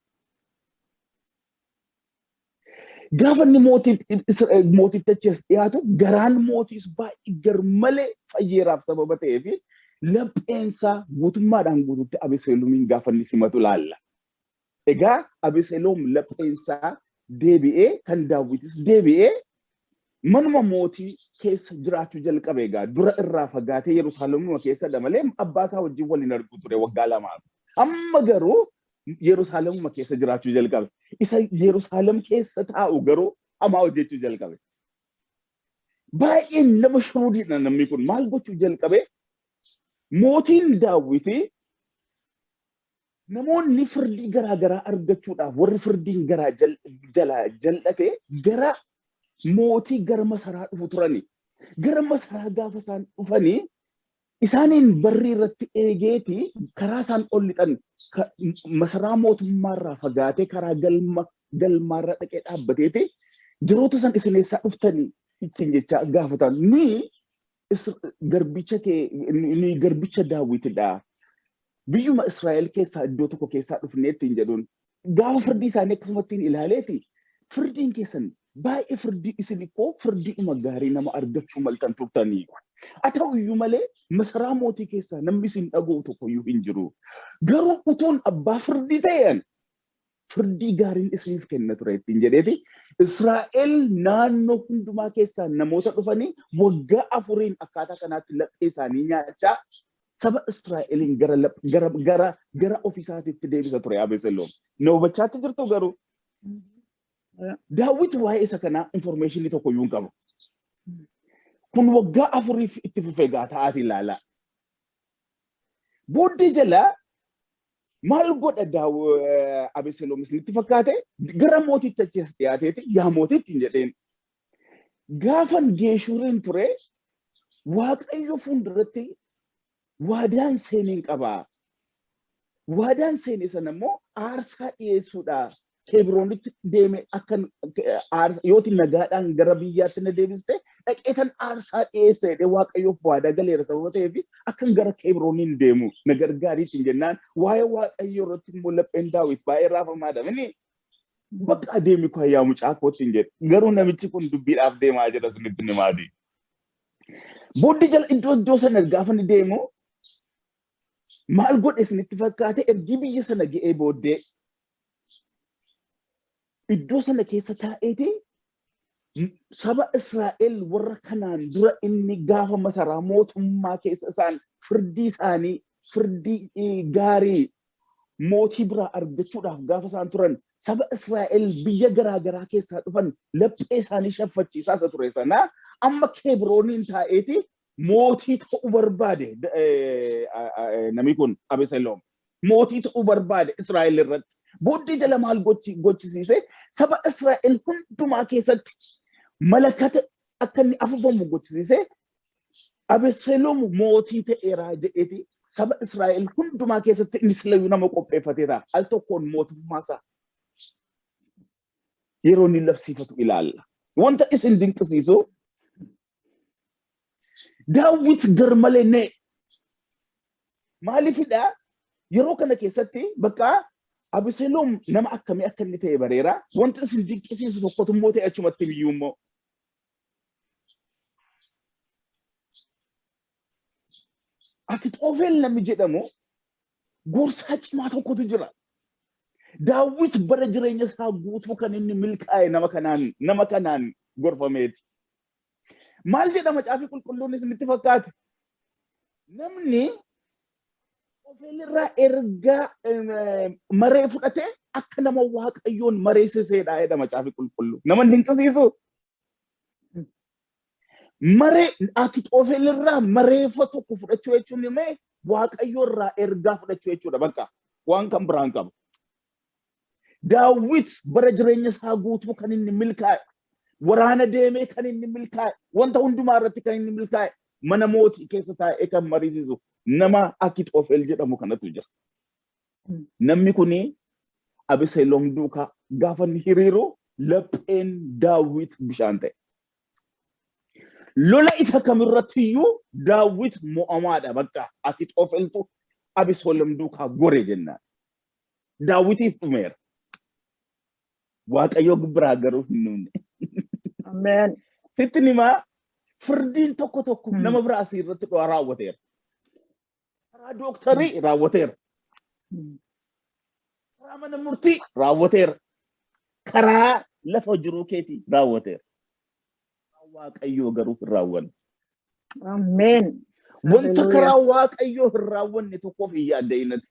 Gaafa inni mootiitti achi as dhiyaatu garaan mootiis baay'ee garmalee fayyeeraaf sababa ta'eef lapheensaa guutummaadhaan guututti Abeseeloomiin gaafa inni simatu ilaalla. Egaa Abeseloom lapheensaa deebi'ee kan Daawwitis deebi'ee manuma mootii keessa jiraachuu jalqabe. Egaa dura irraa fagaatee Yerusaalemuma keessadha malee abbaa isaa wajjin waliin argu ture waggaa 2. Amma garuu Yerusaalemuma keessa jiraachuu jalqabe. Isa Yerusaalem keessa taa'u garuu hamaa hojjechuu jalqabe. Baay'ee nama shuruudiidha namni kun. Maal gochuu jalqabe? Mootiin Daawwitii namoonni firdii garaa garaa argachuudhaaf warri firdiin garaa jalaa jal'ate gara mootii gara masaraa dhufu turani. Gara masaraa gaafa isaan dhufanii isaaniin barrii irratti eegeeti karaa isaan ol lixan masaraa mootummaarraa fagaatee karaa galma galmaarra dhaqee dhaabbateeti jiroota san isin eessaa dhuftanii ittiin jechaa gaafatan. Nuyi garbicha kee, nuyi garbicha Daawwitidha. Biyyuma Israa'el keessaa iddoo tokko keessaa dhufnee ittiin jedhuun. Gaafa firdii isaanii akkasumatti ilaaleeti firdiin keessan baay'ee firdii isin ikkoo firdiidhuma gaarii nama argachuu maltan turtanii. Haa ta'u iyyuu malee masaraa mootii keessaa namni isin dhaga'u tokko iyyuu hin jiru. Garuu utuun abbaa firdii ta'een firdii gaariin isiniif kenna ture ittiin jedheeti Israa'el naannoo hundumaa keessaa namoota dhufanii waggaa 4n akkaataa kanaatti laphee isaanii nyaachaa saba Israa'eliin gara gara gara gara ofiisaatiitti deebisa ture Abeseloom. Na hubachaatti jirtu garuu Daawit waa'ee isa kanaa informeeshinii tokko iyyuu hin qabu. Kun waggaa 4f itti fufee gaa ta'aati ilaalaa. Booddee jalaa maal godha Abeseloom isinitti fakkaate? Gara mootitti achi as dhiyaateeti yaa mootitti hin jedheen. Gaafan Geeshuriin ture Waaqayyo fuulduratti waadaan seeneen qaba. Waadaan seene sana immoo aarsaa dhiyeessuudha. Keebroonitti deeme akkan yooti nagaadhaan gara biyyaatti na deebiste dhaqeetan aarsaa dhiyeessa jedhee Waaqayyoof waadaa galeera sababa ta'eef akkan gara Keebrooniin deemu na gargaariitiin jennaan waa'ee Waaqayyoo irratti immoo lapheen Daawit baay'ee raafamaadha. Inni bakka adeemi koo yaa mucaa kootiin jedhe. Garuu namichi kun dubbiidhaaf deemaa jira sunitti ni maati. Booddee jala iddoo iddoo sana gaafa inni deemu maal godhe isinitti fakkaate? Ergii biyya sana ga'ee booddee iddoo sana keessa taa'eeti saba Israa'el warra kanaan dura inni gaafa masaraa mootummaa keessa isaan firdii isaanii firdii gaarii mootii biraa argachuudhaaf gaafa isaan turan saba Israa'el biyya garaa garaa keessaa dhufan laphee isaanii shaffachiisaa isa ture sanaa amma Keebrooniin taa'eeti mootii ta'uu barbaade namni kun Abeseloom. Mootii ta'uu barbaade Israa'el irratti. Booddee jala maal gochisiise? Saba Israa'el hundumaa keessatti malakata akka inni afuufamu gochisiise. Abeseloom mootii ta'eera jedheeti saba Israa'el hundumaa keessatti inni silayyuu nama qopheeffatee ta'a. Al tokkoon mootummaa isaa yeroo inni labsiifatu ilaalla. Wanta isin dinqisiisu Daawwit garmalee na'e. Maaliifidha? Yeroo kana keessatti bakka Abeseloom nama akkamii akka inni ta'e bareera. Wanta isin dinqisiisu tokkotu immoo ta'e achumatti biyyuu immoo. Akixoofeel namni jedhamu gorsaa cimaa tokkotu jira. Daawit bara jireenya isaa guutuu kan inni milkaa'e nama kanaan gorfameeti. Maal jedha Macaafi Qulqulluun isinitti fakkaate? Namni Ahitofel ergaa maree fudhate akka nama Waaqayyoon mareessiseedha jedha Macaafi Qulqulluu. Nama hin dinqisiisu. Maree Akixoofel irraa mareeffa tokko fudhachuu jechuun immoo Waaqayyo irraa ergaa fudhachuu jechuudha, bakka waan kan biraan qabu. Daawit bara jireenya isaa guutuu kan inni milkaa'e, waraana deemee kan inni milkaa'e, wanta hundumaa irratti kan inni milkaa'e, mana mootii keessa taa'ee kan mariisisu nama Akixoofel jedhamu kanatu jira. Namni kuni Abeseloom duukaa gaafa inni hiriiru lapheen Daawit bishaan ta'e. Lola isa kamirratti iyyuu Daawit mo'amaadha, bakka Akixoofeltu Abeseloom duukaa gore jennaan. Daawitiif dhumeera. Waaqayyo biraa garuu hin dhumne. Ameen. Sitti himaa, firdiin tokko tokko nama biraa asii irratti dhugaa raawwateera. Karaa dooktarii raawwateera. Karaa mana murtii raawwateera. Karaa lafa jiruu keetii raawwateera. Waaqayyoo garuu hin raawwanne. Ameen. Wanta karaa Waaqayyoo hin raawwanne tokkoof hin yaadda'inati.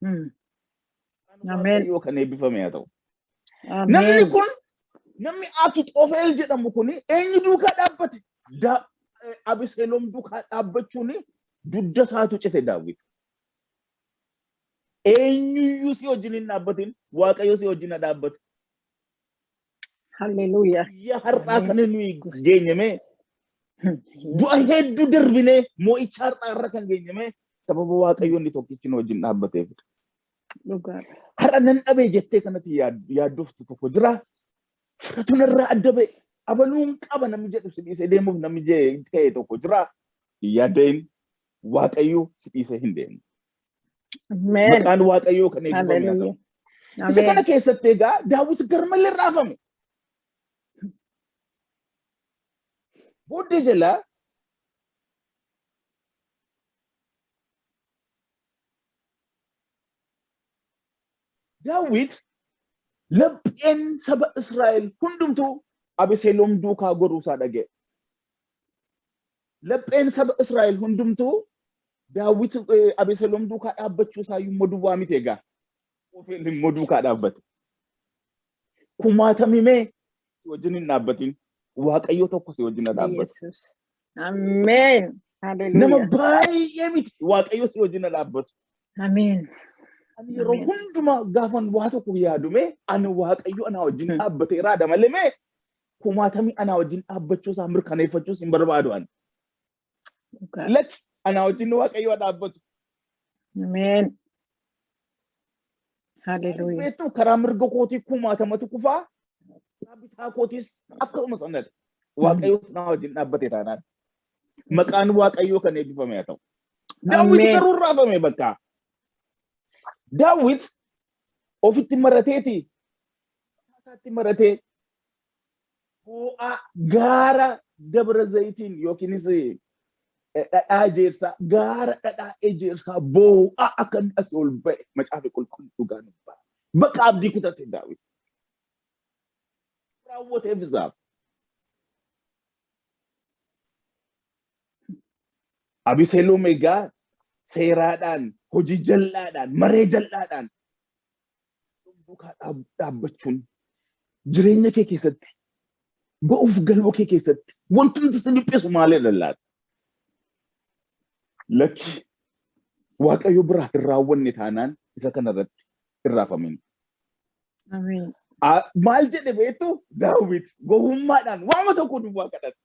Ameen. Waaqayyoo kan eebbifame haa ta'u. Namni kun, namni Akixoofel jedhamu kun eenyu duukaa dhaabbate? Abeseloom duukaa dhaabbachuun dugda isaatu cite Daawit. Eenyuyyuu si wajjin hin dhaabbatin, Waaqayyo si wajjin haa dhaabbatu. Halleluuyaa. Guyyaa har'aa kana nuyi geenyame, du'a hedduu darbinee moo'icha har'aa irra kan geenyame sababa Waaqayyo inni tokkichi nu wajjin dhaabbateef. Dhugaadha. Har'a nan dhabee jettee kanatti yaaddoftu tokko jira. Fudhatu narraa adda ba'e. Abaluun qaba namni jedhu si dhiisee deemuuf namni ka'e tokko jira. Hin yaadda'in, Waaqayyo si dhiisee hin deemu. Ameen. Maqaan Waaqayyoo kan eebbifame haa ta'u. Halleluuyaa. Isa kana keessatti egaa Daawit garmalee raafame. Booddee jalaa Daawit lapheen saba Israa'el hundumtuu Abeseloom duukaa goruu isaa dhaga'e. Lapheen saba Israa'el hundumtuu Daawit Abeseloom duukaa dhaabbachuu isaa immoo duwwaa miti egaa. Ofeen immoo duukaa dhaabbate. Kumaatamimee si wajjin hin dhaabbatin. Waaqayyo tokko si wajjin haa dhaabbatu. Yesus. Ameen. Nama Halleluuyaa. baay'ee miti, Waaqayyo si wajjin haa dhaabbatu. Ameen. Ani yeroo Ameen. hundumaa gaafan waa tokko yaadume, ani Waaqayyo anaa wajjin dhaabbateeraadha malee mee kumaatamii anaa wajjin dhaabbachuu isaa mirkaneeffachuus hin barbaadu ani. Dhugaadha. Lakki, anaa wajjin Waaqayyo haa dhaabbatu. Ameen. Halleluuyaa. Beektu, karaa mirga kootii kumaatamatu kufaa, karaa bitaa kootiis akkasuma sanadha. Waaqayyo naa wajjin dhaabbate taanaan. Maqaan Waaqayyoo kan eebbifame haa ta'u. Daawit Ameen. garuu raafame bakka. Daawit ofitti marateeti. Isaatti maratee boo'aa gaara Dabra Zayitiin yookiinis dhadhaa ejersaa, gaara dhadhaa ejersaa boo'aa akka inni asii ol ba'e Macaafa Qulqulluu dhugaa nuuf ba'a. Bakka abdii kutate Daawit. Raawwateef isaaf. Abiseloom egaa seeraadhaan, hojii jal'aadhaan, maree jal'aadhaan duukaa dhaabbachuun jireenya kee keessatti ba'uuf galma kee keessatti wanti nuti si dhiphisu maalidha laata? Lakki, Waaqayyo biraa hin raawwanne taanaan isa kanarratti hin raafamin. Ameen. Maal jedhe beektu? Daawit gowwummaadhaan waama tokko duwwaa kadhate.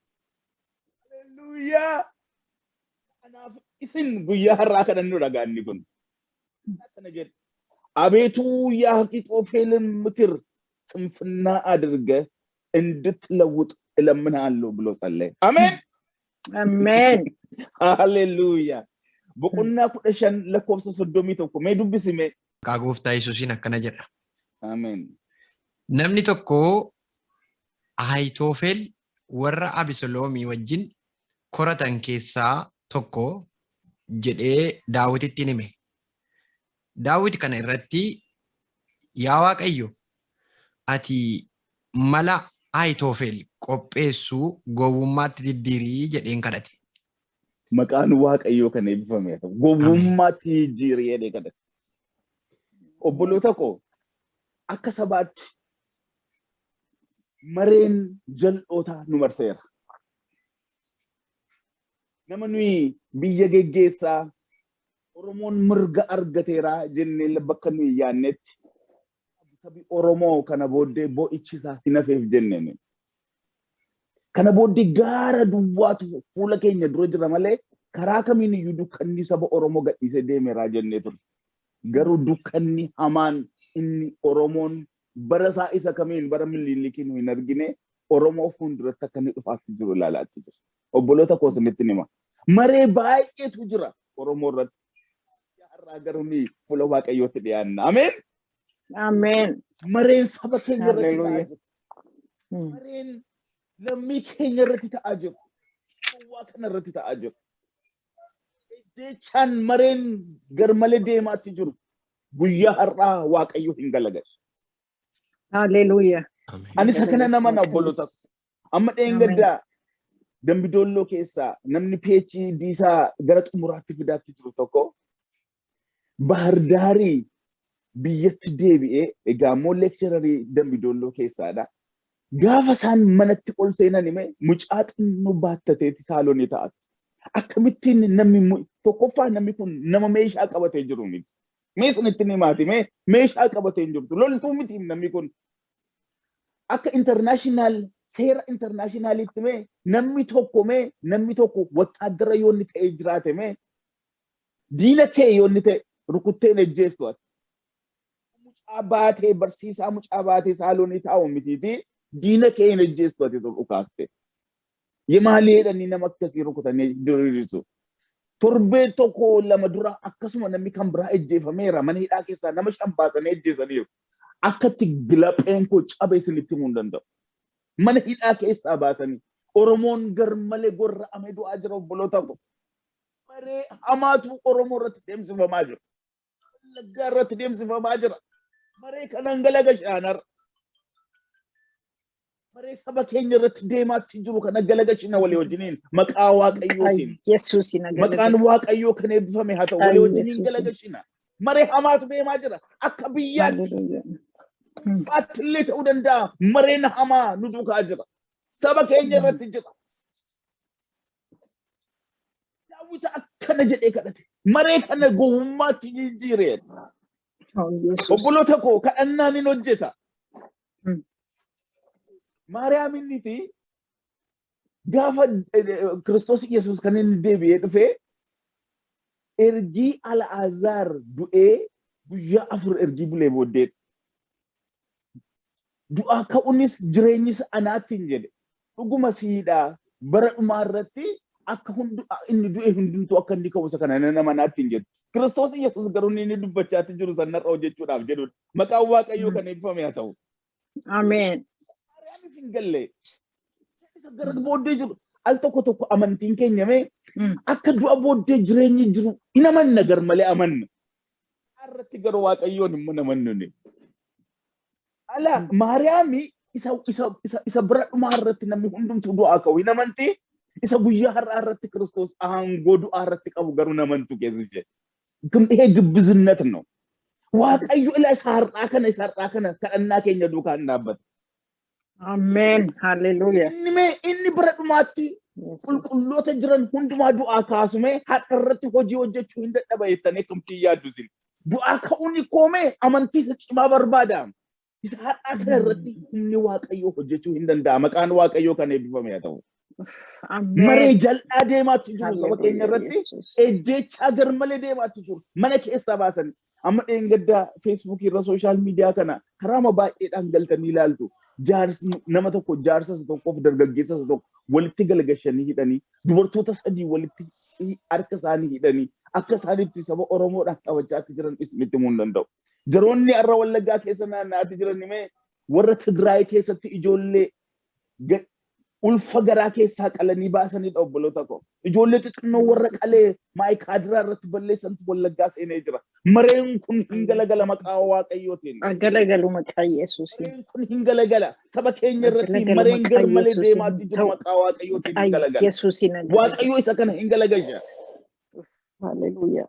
Halleluuyaa! Kanaaf isin guyyaa har'aa kadhannu dhagaa inni kun. Akkana jedhe. አቤቱ፣ የአኪጦፌልን ምክር ስንፍና አድርገህ እንድትለውጥ እለምንሃለሁ ብሎ ጸለየ። አሜን። Ameen. Haleluuyaa. Boqonnaa 15 lakkoofsa 31 mee dubbisime. Maqaa Gooftaa Yesuusiin akkana jedha. Ameen. Namni tokko Ahitoofel warra Abiseloomii wajjin koratan keessaa tokko jedhee Daawititti hime. Daawit kana irratti Yaa Waaqayyo, ati mala Ahitoofel qopheessuu gowwummaatti diddiirii jedheen kadhate. Maqaan Waaqayyoo kan eebbifame haa ta'u. Gowwummaatti jijjiiri jedhee kadhate. Obboloota koo, akka sabaatti mareen jal'ootaa nu marseera. Nama nuyi biyya geggeessaa, Oromoon mirga argateera jennee bakka nuyi yaannetti, sabi Oromoo kana booddee boo'ichi isaa hin hafeef jenneen. Kana booddee gaara duwwaatu fuula keenya dura jira malee karaa kamiin iyyuu dukkanni saba Oromoo gadhiisee deemeeraa jennee ture. Garuu dukkanni hamaan inni Oromoon bara isaa isa kamiin bara Minilikiin hin argine Oromoo fuulduratti akka inni dhufaatti jiru ilaalaatti jira. Obboloota koo, isinitti hima. Maree baay'eetu jira Oromoo irratti. Har'aa garuu ni fuula Waaqayyootti dhiyaanna. Ameen. Ameen. Mareen saba keenya irratti ta'aa Hallelujah. jiru. Mareen lammii keenya irratti ta'aa jiru. Gowwaa kana irratti ta'aa jiru. Jechaan mareen garmalee deemaatti jiru. Guyyaa har'aa Waaqayyo hin galagalu. Hallelujah. Ameen. Ani isa kana nama na obboloota. Amma dheengaddaa Dambidoolloo keessaa namni PhD isaa gara xumuraatti fidaatti jiru tokko Bahardaarii biyyatti deebi'ee, egaa immoo lecturerii Dambidoolloo keessaadha. Gaafa isaan manatti ol seenan hime mucaa xinnoo baattateeti saalonii ta'a. Akkamittiin namni, tokkoffaa, namni kun nama meeshaa qabatee jiru miti. Mee isinitti himaati, mee meeshaa qabatee hin jirtu. Loltuu miti namni kun. Akka international seera internationalitti mee namni tokko, mee namni tokko wattaaddara yoo inni ta'ee jiraate, mee diina kee yoo inni ta'e rukutteen ejjeestu ati. Mucaa baatee, barsiisaa mucaa baatee saalonii taa'u mitiiti, diina kee hin ejjeestu ati dhukaaste. Yemaalee jedhanii nama akkasii rukutanii diriirsu. Torbee tokko lama dura akkasuma namni kan biraa ejjeefameera, mana hidhaa keessaa nama shan baasanii ejjeesaniiru. Akkatti gilapheen koo cabe isinitti himuu hin danda'u. Mana hidhaa keessaa baasanii. Oromoon gar malee gorra'amee du'aa jira, obboloota ko. Maree hamaatu Oromoo irratti deemsifamaa jira. Wallaggaa irratti deemsifamaa jira. Maree kanan galagashaanarra. Maree saba keenya irratti deemaatti jiru kana galagashina walii wajjiniin maqaa Waaqayyootiin. Yesuus na Maqaan Waaqayyoo kan eebbifame haa ta'u, walii wajjiniin Yesuusin. galagashina. Maree hamaatu deemaa jira. Akka biyyaatti Hallelujah. faatti illee ta'uu danda'a. Mareen hamaa nu duukaa jira. Saba keenya irratti jira. Daawwita akkana jedhee kadhate. Maree kana gowwummaatti jijjiiree. Oh, Yesuus. Obboloota koo, kadhannaan hin hojjeta. Maariyaam inni fi gaafa Kiristoos Yesuus kan inni deebi'ee dhufee ergii Al'aazaar du'ee guyyaa 4 ergii bulee booddee, "Du'aa ka'uunis jireenyis anaatti" hin jedhe. Dhuguma siidhaa bara dhumaa irratti akka hundu inni du'e hundumtuu akka inni ka'u isa kana nama naatti hin jedhu. Kiristoos Yesuus garuu inni dubbachaatti jiru sanarra hojjechuudhaaf jedhudha. Maqaan Waaqayyoo kan eebbifame haa ta'u. Ameen. Maariyaamiif hin galle. Isa gara booddee jiru al tokko tokko amantiin keenya mee akka du'a booddee jireenyi jiru hin amanna, gar malee amanna. Irratti garuu Waaqayyoon immoo amannu ni. Ala Maariyaami isa bira dhumaa irratti namni hundumtuu du'aa ka'u hin amanti. Isa guyyaa har'aa irratti Kiristoos aangoo du'aa irratti qabu garuu hin amantu keessa ishee. ይሄ ግብዝነት ነው። Waaqayyo ila isa har'aa kana kadhannaa keenya duukaa hin dhaabbata. Ameen. Hallelujah. Inni mee inni bara dhumaatti Yesuus. qulqulloota jiran hundumaa du'aa kaasumee har'a irratti hojii hojjechuu hin dadhaba jettanii akkamtii yaaddu isin? Du'aa ka'uun koomee amantii isa cimaa barbaada. Isa har'aa kana irratti humni Waaqayyoo hojjechuu hin danda'a. Maqaan Waaqayyoo kan eebbifame haa ta'u. Maree Ameen. jal'aa deemaatti jiru saba keenya Hallelujah. irratti Yesuus. ejjechaa garmalee deemaatti jiru. Mana keessaa baasan. Amma dheengaddaa Feesbuukii irra, social media kana karaama baay'eedhaan galtanii ilaaltu. Jaarsi nama tokko, jaarsa isa tokkoof dargaggeessa isa tokko walitti galgashanii hidhanii, dubartoota sadii walitti harka isaanii hidhanii akka isaanitti saba Oromoodhaan taphachaatti jiran isinitti himuu hin danda'u. Jaroonni har'a Wallaggaa keessa naanna'aatti jiran himee warra Tigraay keessatti ijoollee Ulfa garaa keessaa qalanii baasanidha, obboloota koo. Ijoollee xixinnoo warra qalee Maayikaadiraa irratti balleessantu Wallaggaa seenee jira. Mareen kun hin galagala maqaa Waaqayyootiin. Galagalu maqaa Yesuusiin. Mareen kun hin galagala. Saba keenya irratti Galagalu mareen maqaa gar malee Yesuusiin. deemaatti jiru Ta'u. maqaa Waaqayyootiin hin Maqaa galagala. Yesuusiin galagalu. Waaqayyo isa kana hin galagalcha. Haleluuyaa.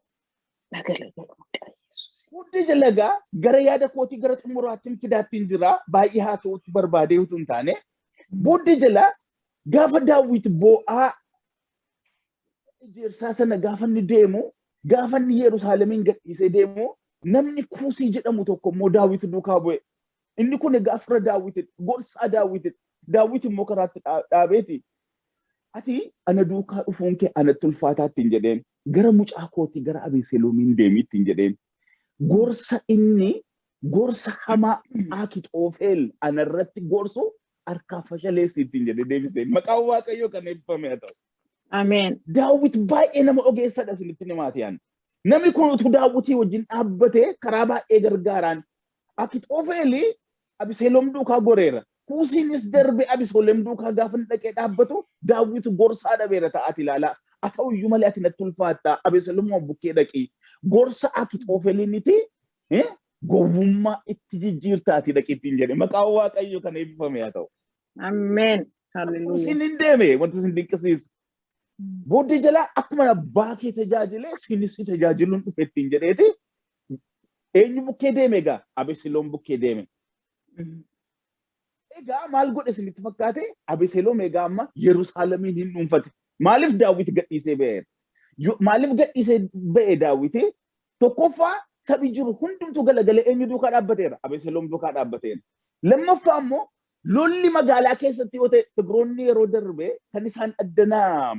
Galagalu maqaa Yesuusiin. Hundi jalagaa gara yaada kootii gara xumuraatti fidaattiin jira. Baay'ee haasa'uutti barbaadee utuu hin taane. Booddee jala gaafa Daawit boo'aa ejersaa sana gaafa inni deemu, gaafa inni Yerusaalemiin gadhiisee deemu, namni Kuusii jedhamu tokko immoo Daawit duukaa bu'e. Inni kun egaa fira Daawitidha. Gorsaa Daawitidha. Daawit immoo karaatti dhaabeeti. "Ati ana duukaa dhufuun kee anatti ulfaataa," ittiin jedheen. "Gara mucaa kootii, gara Abeseloomiin deemi," ittiin jedheen. "Gorsa inni gorsa hamaa Akixoofeel anarratti gorsu harkaa fashaleessi," ittiin jedhee deebisee. Maqaan Waaqayyoo kan eebbifame haa ta'u. Ameen. Daawit baay'ee nama ogeessadha, isinitti himaati yaani. Namni kun utuu Daawwitii wajjin dhaabbatee karaa baay'ee gargaaraan. Akixoofeeli Abiseeloom duukaa goreera. Kuusiinis darbe Abiseeloom duukaa gaafa inni dhaqee dhaabbatu Daawwit gorsaa dhabeera ta'aati ilaalaa. Haa ta'uyyuu malee ati natti ulfaattaa, Abiseeloom bukkee dhaqii. Gorsa Akixoofeeliiniti gowwummaa itti jijjiirtaati dhaqii ittiin jedhe. Maqaan Waaqayyo kan eebbifame haa ta'u. Ameen. Haleluuyaa. Kuusiin hin deeme, wanti isin dinqisiisu. Booddee jalaa "Akkuma abbaa kee tajaajilee sinis si tajaajiluun dhufe," ittiin jedheeti. Eenyu bukkee deeme egaa? Abeseloom bukkee deeme. Egaa maal godhe isinitti fakkaate? Abeseloom egaa amma Yerusaalemiin hin dhuunfate. Maaliif Daawit gadhiisee ba'e? Maaliif gadhiisee ba'e Daawit? Tokkoffaa, sabi jiru hundumtuu galagalee eenyu duukaa dhaabbateera? Abeseloom duukaa dhaabbateera. Lammaffaa immoo lolli magaalaa keessatti yoo ta'e, Tigiroonni yeroo darbe kan isaan addanaa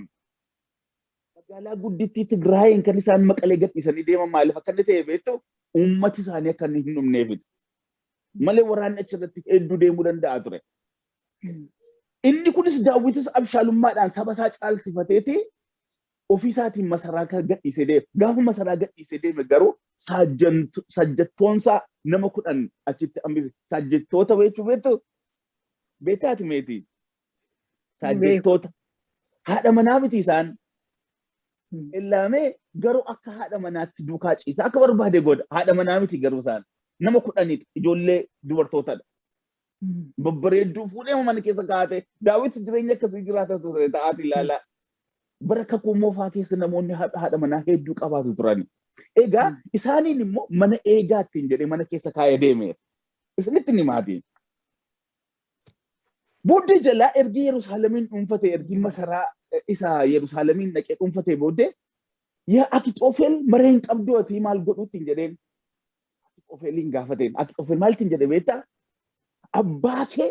magaalaa guddittii Tigraayin kan isaan Maqalee gadhiisanii deeman maaliif akka inni ta'e beektu? Uummati isaanii akka inni hin dhumneefidha. Malee waraanni achirratti hedduu deemuu danda'a ture. Inni kunis Daawwitis abshaalummaadhaan saba isaa caalsifateeti ofii isaatiin masaraa kan gadhiisee deeme. Gaafa masaraa gadhiisee deeme garuu saajjattoonsaa nama 10 achitti hambise. Saajjattoota beektu beektu beektaati meetii? Saajjattoota. Haadha manaa miti isaan. Illaamee garuu akka haadha manaatti duukaa ciisa. Akka barbaade godha. Haadha manaa miti garuu isaan. Nama 10dha. Ijoollee dubartootadha. Babbareedduu fuudhee mana keessa kaa'ate. Daawit jireenya akkasii jiraata ture ta'aati ilaalaa. Bara Kakuu Moofaa keessa namoonni haadha manaa hedduu qabaatu turan. Egaa isaaniin immoo mana eegaa ittiin jedhee mana keessa kaa'ee deemeera. Isinitti ni maatii. Booddee jalaa ergi Yerusaalemiin dhuunfate, ergi masaraa isa Yerusaalemiin dhaqee dhuunfatee booddee, "Yaa Akixoofel, maree hin qabdu, ati maal godhu?" ittiin jedheen. Akixoofeliin gaafateen. Akixoofel maal ittiin jedhe beektaa? "Abbaa kee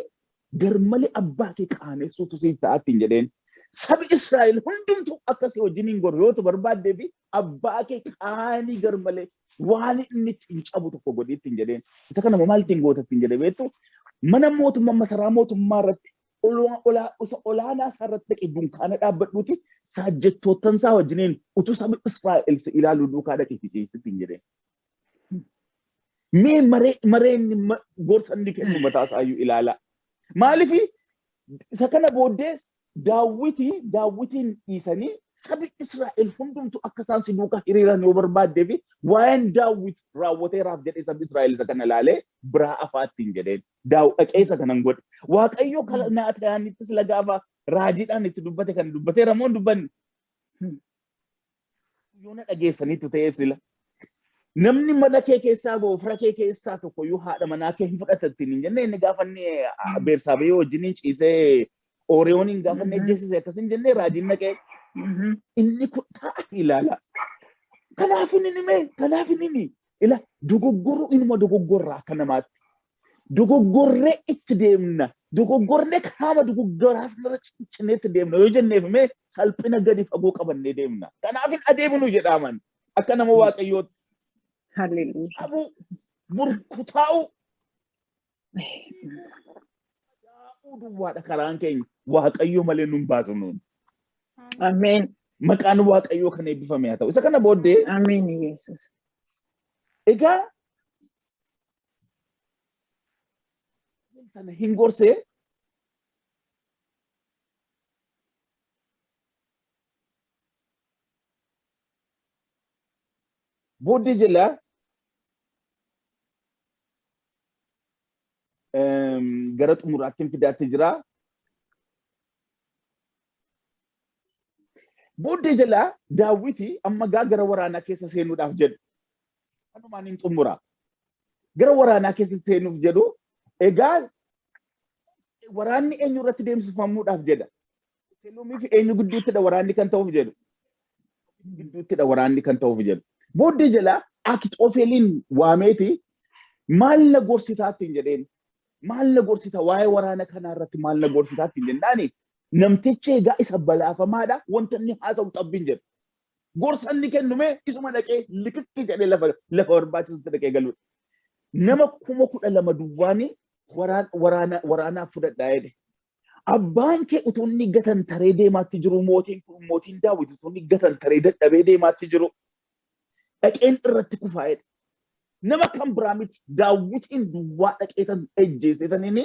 garmalee abbaa kee qaanessuutu siif ta'a," ittiin jedheen. "Sabi Israa'el hundumtuu akka si wajjin hin goru yoo barbaaddee fi abbaa kee qaanii garmalee waan inni ittiin cabu tokko godhi," ittiin jedheen. Isa kana maal ittiin goota ittiin jedhe beektu? "Mana mootummaa, masaraa mootummaa irratti isa olaanaa isaa irratti dhaqee dunkaana dhaabbadhuuti saajjattoottan isaa wajjiniin utuu sabi Israa'el si ilaalu duukaa dhaqee ciisi," ittiin jedheen. Mee maree mareen gorsa inni kennu mataa isaayyuu ilaala. Maaliif isa kana booddees Daawwitiin dhiisanii sabi Israa'el hundumtu akka isaan si duukaa hiriiran yoo barbaaddee fi waa'een Daawwit raawwateeraaf jedhee sabi Israa'el isa kana ilaalee biraa afaattiin jedheen. Dhaqee isa kanan godhe. Waaqayyo Naataanittis gaafa raajiidhaan itti dubbate kan dubbateera moo hin dubbanne? Yoo na dhageessaniitu ta'eef sila. Namni mana kee keessaa ba'u fira kee keessaa tokko iyyuu haadha manaa kee hin fudhata ittiin hin jenne. Inni gaafa inni Beersaabee wajjiniin ciisee Ooriyooniin gaafa inni ajjeesise akkas hin jenne raajiin naqee? Inni kun taa'ati ilaala. Kanaaf inni mee kanaaf inni ila dogoggoruu inuma dogoggorraa akka namaatti. Dogoggorree itti deemna. Dogoggorree qaama dogoggoraa sanarra ciccinee itti deemna yoo jenneef mee salphina gadi fagoo qabannee deemna. Kanaaf hin adeemnu jedhaaman akka nama Waaqayyootti. Hallelujah. Cabuu, burkutaa'uu, yaa'uu duwwaadha karaan keenya. Waaqayyo malee nun baasu nuun. Ameen. Maqaan Waaqayyoo kan eebbifame haa ta'u. Isa kana booddee Ameen Yesuus. Egaa sana hin gorsee. Booddee jala gara xumuraatti fidaatti jira. Booddee jala Daawiti amma gaa gara waraanaa keessa seenuudhaaf jedhu. Kanumaan hin xumura. Gara waraanaa keessa seenuuf jedhu egaa waraanni eenyu irratti deemsifamuudhaaf jedha. Abeseloomii fi eenyu gidduuttidha waraanni kan ta'uuf jedhu. Gidduuttidha waraanni kan ta'uuf jedhu. Booddee jala Akixoofeliin waameeti maal na gorsitaa ittiin jedheen. Maal na gorsitaa waa'ee waraana kanaa irratti maal na gorsitaa ittiin jennaani namtichi egaa isa balaafamaadha wanta inni haasa'u xabbiin jedhu. Gorsa inni kennu mee isuma dhaqee likikki jedhee lafa barbaachisutti dhaqee galuudha. Nama 12,000 duwwaanii waraanaaf fudhadhaa jedhe. Abbaan kee utuu inni gatantaree deemaatti jiru mootiin kun mootiin Daawit utuu inni gatantaree dadhabee deemaatti jiru dhaqeen irratti kufaa jedhe. Nama kan biraa miti Daawitiin duwwaa dhaqeetan ejjeeseetan inni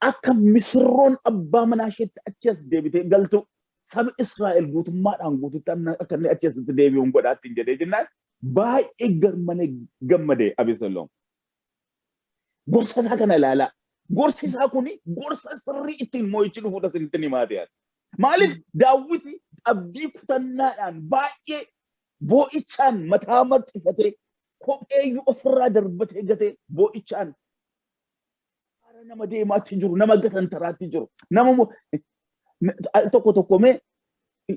akka misirroon abbaa manaa isheetti achi as deebitee galtu sabi Israa'el guutummaadhaan guututti akka inni achi asitti deebi'uun godhaa ittiin jedhee jennaan baay'ee garmalee gammade Abeseloom. Gorsa isaa kana ilaalaa. Gorsi isaa kun gorsa sirrii ittiin mo'ichi dhufuudha isinitti ni maate yaada. Maaliif Daawwiti abdii kutannaadhaan baay'ee boo'ichaan mataa marxifatee kopheeyyuu ofirraa darbatee gatee boo'ichaan nama deemaatti jiru, nama gatantaraatti jiru, nama tokko tokko mee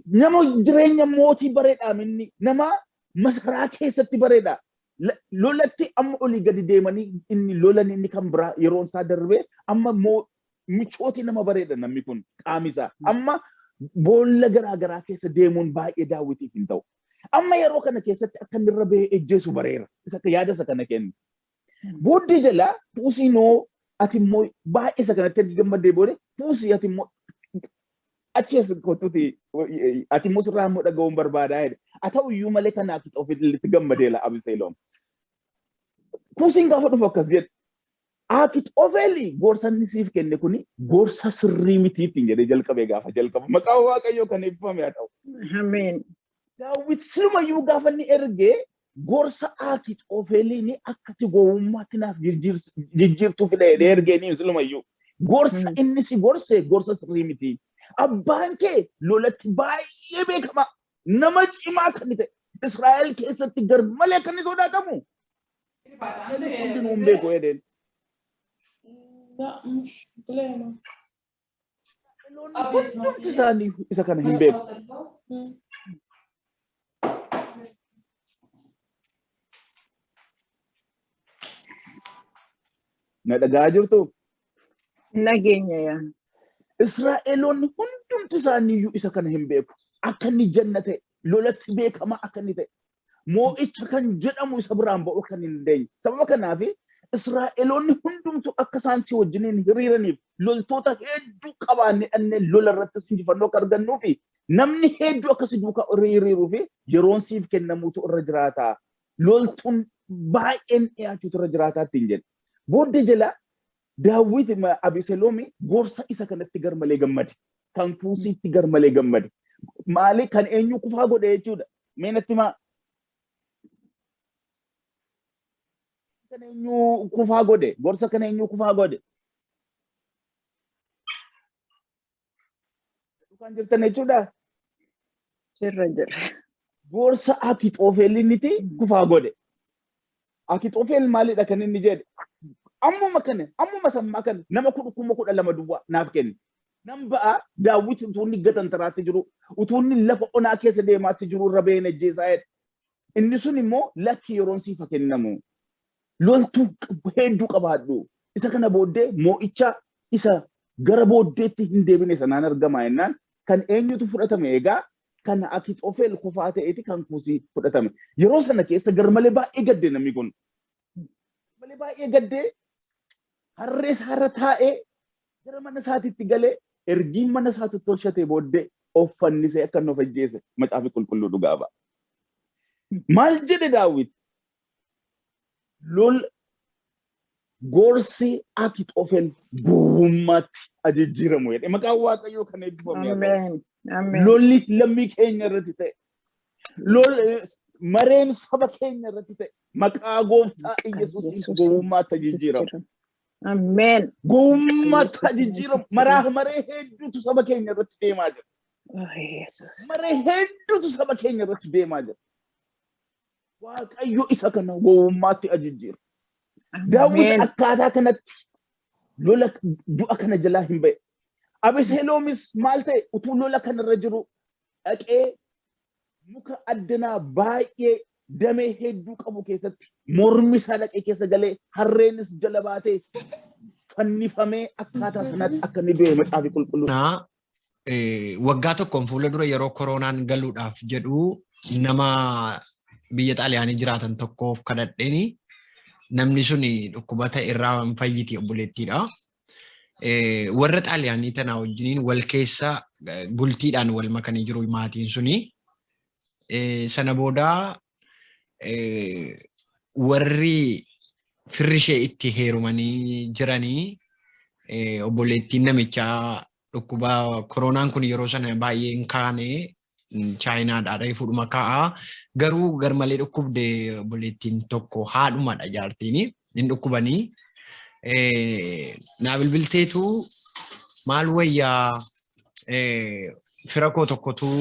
nama jireenya mootii bareedhaa minni nama masaraa keessatti bareedha. Lolatti amma olii gadi deemanii inni lolan inni kan biraa yeroon isaa darbee amma michooti nama bareeda namni kun qaami isaa. Amma boolla garaa garaa keessa deemuun baay'ee Daawitiif hin ta'u. Amma yeroo kana keessatti akka inni irra bahee ejjeesu bareera. Isa akka yaada isa kana kennu. Booddee jala puusii noo ati immoo baay'ee isa kanatti erga gammaddee booda puusii ati immoo achi as kottuti ati immoo sirraa immoo dhaga'uun barbaadaa jedhe. Haa ta'u iyyuu malee kanaaf ofitti gammadeela Abiseeloom. Kuusiin gaafa dhufu akkas jedhe. Akixoofeli gorsa inni siif kenne kuni gorsa sirrii miti ittiin jedhee jalqabee gaafa jalqabu. Maqaan Waaqayyoo kan eebbifame haa ta'u. Ameen. Daawit silumayyuu gaafa inni ergee gorsa Akixoofeliin akka ati gowwummaatti naaf jijjiirtuu fedha jedhee ergeenii silumayyuu. Gorsa inni si gorse gorsa sirrii miti. Abbaan kee lolatti baay'ee beekamaa nama cimaa kan ta'e Israa'el keessatti garmalee kan inni sodaatamu. Hundinuu hin beeku jedheen. لا مش طلعنا. Israa'eloonni hundumti isaanii isa kana hin beeku. Na dhaga'aa jirtu? Nageenya yaa. Israa'eloonni hundumti isaaniiyyuu isa kana hin beeku. Akka inni janna ta'e, lolatti beekamaa akka inni ta'e, moo'icha kan jedhamu isa biraan ba'uu kan hin dandeenye. Sababa kanaaf Israa'eloonni hundumtu akka isaan si wajjiniin hiriiraniif loltoota hedduu qabaannee dhannee lola irrattis injifannoo akka argannuu fi namni hedduu akka si duukaa hiriiruu fi yeroon siif kennamuutu irra jiraata. Loltuun baay'een dhiyaachuutu irra jiraataa ittiin jedhe. Booddee jala Daawit Abeseloomi gorsa isa kanatti garmalee gammade. Kan kuusiitti garmalee gammade. Maali kan eenyu kufaa godhe jechuudha. Mee natti himaa. Kan eenyu kufaa godhe? Gorsa kan eenyu kufaa godhe? Kan jirtan jechuudha. Jirra jirra. Gorsa Akixoofeliniti kufaa godhe. Akixoofel maalidha kan inni jedhe? Ammuma kana, ammuma sammaa kana nama 12,000 duwwaa naaf kenni. Nan ba'a Daawit utuu inni gatantaraatti jiru, utuu inni lafa onaa keessa deemaatti jiru irra ba'een ajjeesaa jedhe. Inni sun immoo lakki yeroon siif haa kennamu. Loltuu hedduu qabaadhu. Isa kana booddee moo'icha isa gara booddeetti hin deebine sanaan argama jennaan kan eenyutu fudhatame egaa kan Akixoofel kufaa ta'eeti kan Kuusii fudhatame. Yeroo sana keessa garmalee baay'ee gadde namni kun. Garmalee baay'ee gaddee harree isaarra taa'ee gara mana isaatiitti galee ergiin mana isaatti tolchatee booddee of fannisee akka inni of ajjeese macaafi qulqulluu dhugaa ba'a. Maal jedhe Daawit? Lol gorsi Akixoofel gowwummaatti ajijjiiramu jedhe. Maqaan Waaqayyoo kan eebbifame haa ta'u. Ameen. Ameen. Lolli lammii keenya irratti ta'e. Lol Mareen saba keenya irratti ta'e maqaa gooftaa Maqaa Iyyasuusiin Yesuusiin gowwummaatti jijjiiramu. jijjiiramu. Ameen. Gowwummaatti Yesuusiin jijjiiramu. jijjiiramu. Maraa maree hedduutu saba keenya irratti deemaa jira. Oh, Yesuus. Maree hedduutu saba keenya irratti deemaa jira. Waaqayyo isa kana gowwummaatti jijjiiru. Daawit Ameen. akkaataa kanatti lola du'a kana jalaa hin ba'e. Abeseloomis maal ta'e? Utuu lola kanarra jiru dhaqee muka addanaa baay'ee damee hedduu qabu keessatti mormi isaa dhaqee keessa galee, harreenis jala baatee fannifamee, akkaataa sanatti akka inni du'e Macaafi Qulqulluu. Naa waggaa tokkoon fuula dura, yeroo koronaan galuudhaaf jedhu, nama biyya Xaaliyaanii jiraatan tokkoof kadhadheeni, namni suni dhukkuba ta'e irraa hin fayyiti, obboleettiidha. Warra Xaaliyaanii tanaa wajjiniin wal keessa bultiidhaan wal makanii jiru maatiin suni. Sana booda warri firri ishee itti heerumanii jiranii obboleettiin namichaa dhukkuba koronaan kun yeroo sana baay'ee hin kaane, Chaayinaadhaa fuudhuma ka'a. Garuu garmalee dhukkubde obboleettiin tokko, haadhumadha jaartiin, hin dhukkubanii. Naa bilbilteetu, maal wayyaa, fira koo tokkotu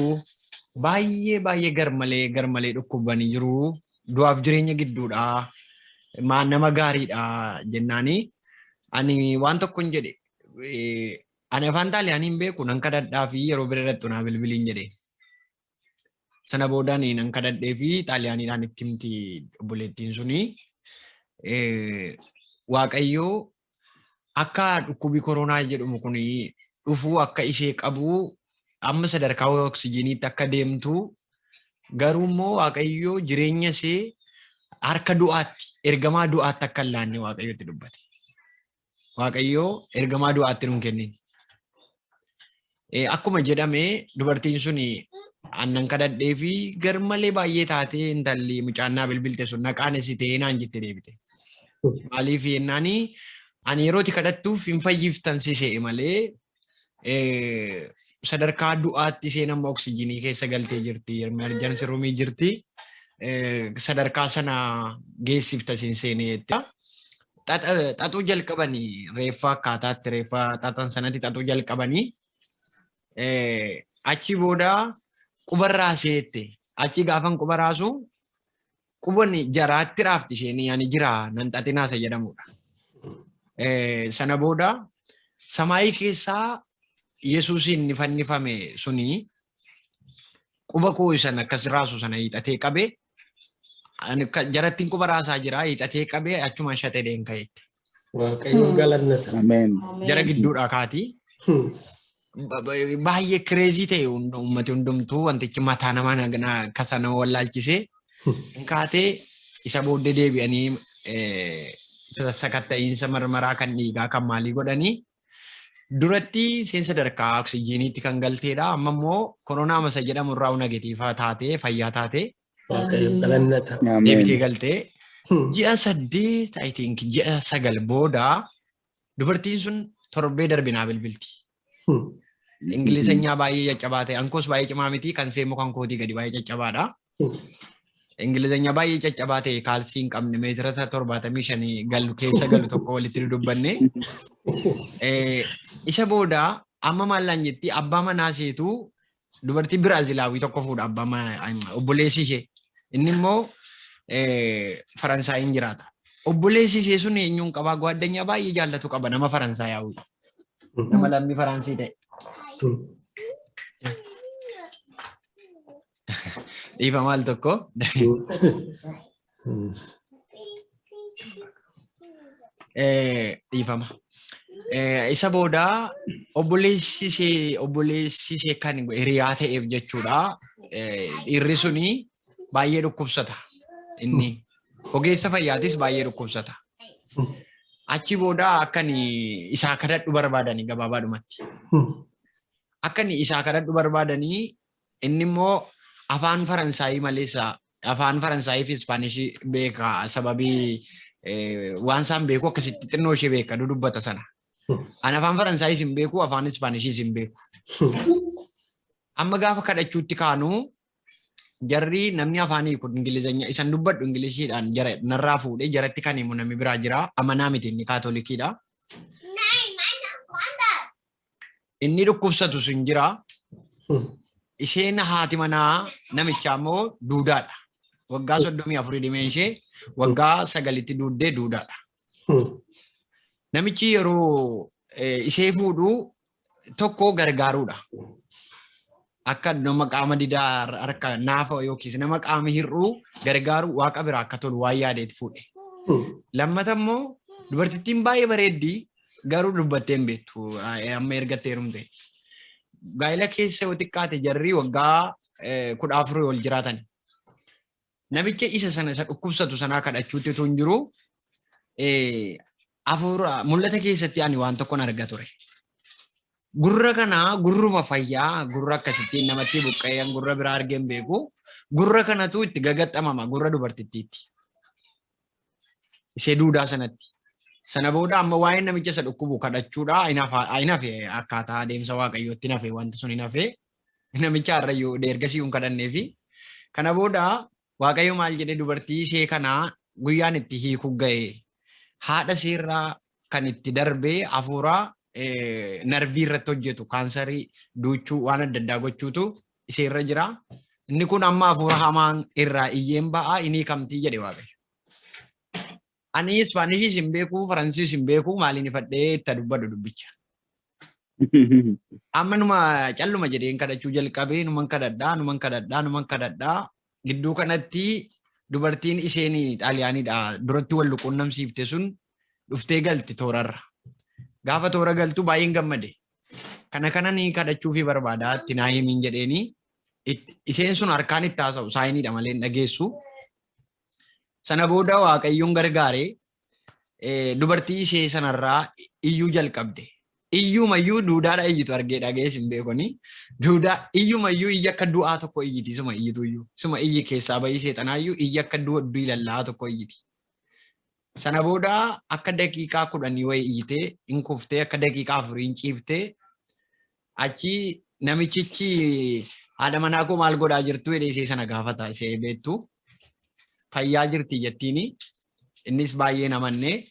baay'ee baay'ee garmalee garmalee dhukkubanii jiru. Du'aaf jireenya gidduudha. Nama gaariidha jennaani. Ani waan tokko hin jedhe. Ani afaan Xaaliyaanii hin beeku, nan kadhadhaa fi yeroo bira dhaqxu naa bilbiliin jedhe. Sana boodaan nan kadhadhee fi Xaaliyaaniidhaan itti himti obboleettiin suni. Waaqayyoo akka dhukkubi koronaa jedhamu kun dhufuu akka ishee qabu, amma sadarkaa oksijiiniitti akka deemtu, garuu immoo Waaqayyoo jireenya ishee harka du'aatti, ergamaa du'aatti akka hin laanne Waaqayyotti dubbate. Waaqayyoo ergamaa du'aatti nuun kennin. Akkuma jedhame dubartiin sun aannan kadhadhee fi garmalee baay'ee taatee, intalli mucaannaa bilbilte sun naqaanesitee naan jette deebite. Maaliif jennaani, ani yeroo itti kadhattuuf hin fayyiftan si se'e malee sadarkaa du'aatti isheen amma oksijiinii keessa galtee jirti. Emergency roomii jirti. Sadarkaa sana geessifta isin seenee jette. Xaxuu jalqabanii, reeffa akkaataatti reeffa xaxan sanatti xaxuu jalqabanii, achi booda quba raaseette. Achi gaafan quba raasu quban jaraatti raafti isheen, ani jira nan xaxinaasa jedhamudha. Sana booda samaayii keessaa Yesuusiin inni fannifame suni quba koo isan akkas raasu sana hiixatee qabe. Ani jarattiin quba raasaa jira, hiixatee qabee achumaan shatee ka'eette. Waaqayyoon galannata. Ameen. Jara gidduudhaa kaati. Baay'ee crazy ta'e uummati hundumtuu, wantichi mataa namaa kasa nama wallaalchisee hin kaatee. Isa booddee deebi'anii sakatta'iinsa marmaraa kan dhiigaa kan maalii godhanii, duratti seensa sadarkaa oksijiiniitti kan galteedha. Amma immoo koronaa masa jedhamu irraa negatiivaa taatee, fayyaa taatee Waaqayyoon galannata. deebitee galtee, ji'a 8, I think ji'a 9 booda dubartiin sun torbee darbinaa bilbilti. Ingilizanyaa baay'ee caccabaa ta'e, ankoos baay'ee cimaa miti, kan seemmoo kan kootii gadi baay'ee caccabaadha. Ingilizanyaa baay'ee caccabaa ta'e, kaalsii hin qabne, meetira 75 galu keessa galu tokko walitti dudubbanne. Isa booda amma maallaan jetti, abbaa manaa isheetu dubartii Biraazilaawii tokko fuudha, abbaa obboleessi ishee. Inni immoo Faransaayiin jiraata. Obboleessi ishee sun eenyuun qabaa, gwaaddanyaa baay'ee jaallatu qaba, nama Faransaayawii. Nama lammii Faransii ta'e. Dhiifa maal tokko. Dhiifama. Isa booda obboleessi ishee kan hiriyaa ta'eef jechuudha. Dhiirri suni baay'ee dhukkubsata. Inni ogeessa fayyaatis, baay'ee dhukkubsata. Achi booda akka inni isaa kadhadhu barbaadanii gabaabaadhumatti. Akka inni isaa kadhadhu barbaadanii, inni immoo afaan Faransaayii maleessa afaan Faransaayii fi Ispaanishii beeka, sababii waan isaan beeku akkasitti xinnoo ishee beeka dudubbata sana. Ani afaan Faransaayis hin beeku, afaan Ispaanishis hin beeku. Amma gaafa kadhachuutti kaanu Jarri namni afaan hiiku Ingilizanya isan dubbadhu Ingilishiidhaan jara narraa fuudhee jaratti kan himu namni biraa jira. Amanaa miti, inni Kaatolikiidha. Inni dhukkubsatu sun jira. Isheen haati manaa namichaa immoo duudaadha. Waggaa 34 dhimeen ishee waggaa 9tti duuddee duudaadha. Namichi yeroo ishee fuudhu tokko gargaaruudha. Akka nama qaama didaa harka naafa yookiis nama qaama hir'uu gargaaru waaqa biraa akka tolu waan yaadeet fuudhe. Lammata immoo dubartittiin baay'ee bareeddi, garuu dubbattee hin beektu amma erga itti heerumte. Gaa'ela keessa yoo xiqqaate jarri waggaa 14 ol jiraatan. Namicha isa sana isa dhukkubsatu sanaa kadhachuutti utuu hin jiru hafuura mul'ata keessatti ani waan tokkon arga ture. Gurra kana gurruma fayyaa gurra akkasittiin namatti buqqa'ee gurra biraa argee hin beeku. Gurra kanatu itti gagaxxamama gurra dubartittiitti. Ishee duudaa sanatti. Sana booda amma waa'een namicha isa dhukkubu kadhachuudha hin hafe, akkaataa adeemsa waaqayyootti hin hafe, wanti sun hin hafe. Namicha har'ayyuu ergasii hin kadhanneefi. Kana booda Waaqayyo maal jedhee, dubartii ishee kanaa guyyaan itti hiiku ga'e. Haadha isheerraa kan itti darbee hafuura narvii irratti hojjetu, kaansarii duuchuu waan adda addaa gochuutu isheerra jira. Inni kun amma hafuura hamaan irraa iyyeen ba'aa inni hiikamtii jedhe Waaqayyo. Ani Ispaanishis hin beeku, Faransiis hin beeku, maaliin ifadhee itti dubbadhu dubbicha. Amma numa calluma jedheen kadhachuu jalqabee, numan kadhadhaa, numan kadhadhaa, numan kadhadhaa. Gidduu kanatti dubartiin isheen Xaaliyaaniidha duratti wal quunnamsiifte sun dhuftee galti toorarra. Gaafa toora galtu baay'een gammade. Kana kana ni kadhachuufii barbaada, itti naa himiin jedheeni. Isheen sun harkaan itti haasa'u, saayiniidha malee hin dhageessu. Sana booda Waaqayyoon gargaaree dubartii ishee sanarraa iyyuu jalqabde. Iyyumayyuu duudaadha iyyitu argee dhagees hin beekoni. Duudaa iyyumayyuu iyya akka du'aa tokko iyyiti, suma iyyitu iyyuu. Suma iyyi keessaa bahii seexanaayyuu iyya akka du'a lallaa tokko iyyiti. Sana booda akka daqiiqaa 10 wayii iyyitee hin kuftee, akka daqiiqaa 4 hin ciiftee. Achi namichichi haadha manaa koo maal godhaa jirtu jedhee ishee sana gaafata, ishee beektu. Fayyaa jirti jettiini. Innis baay'ee namanne.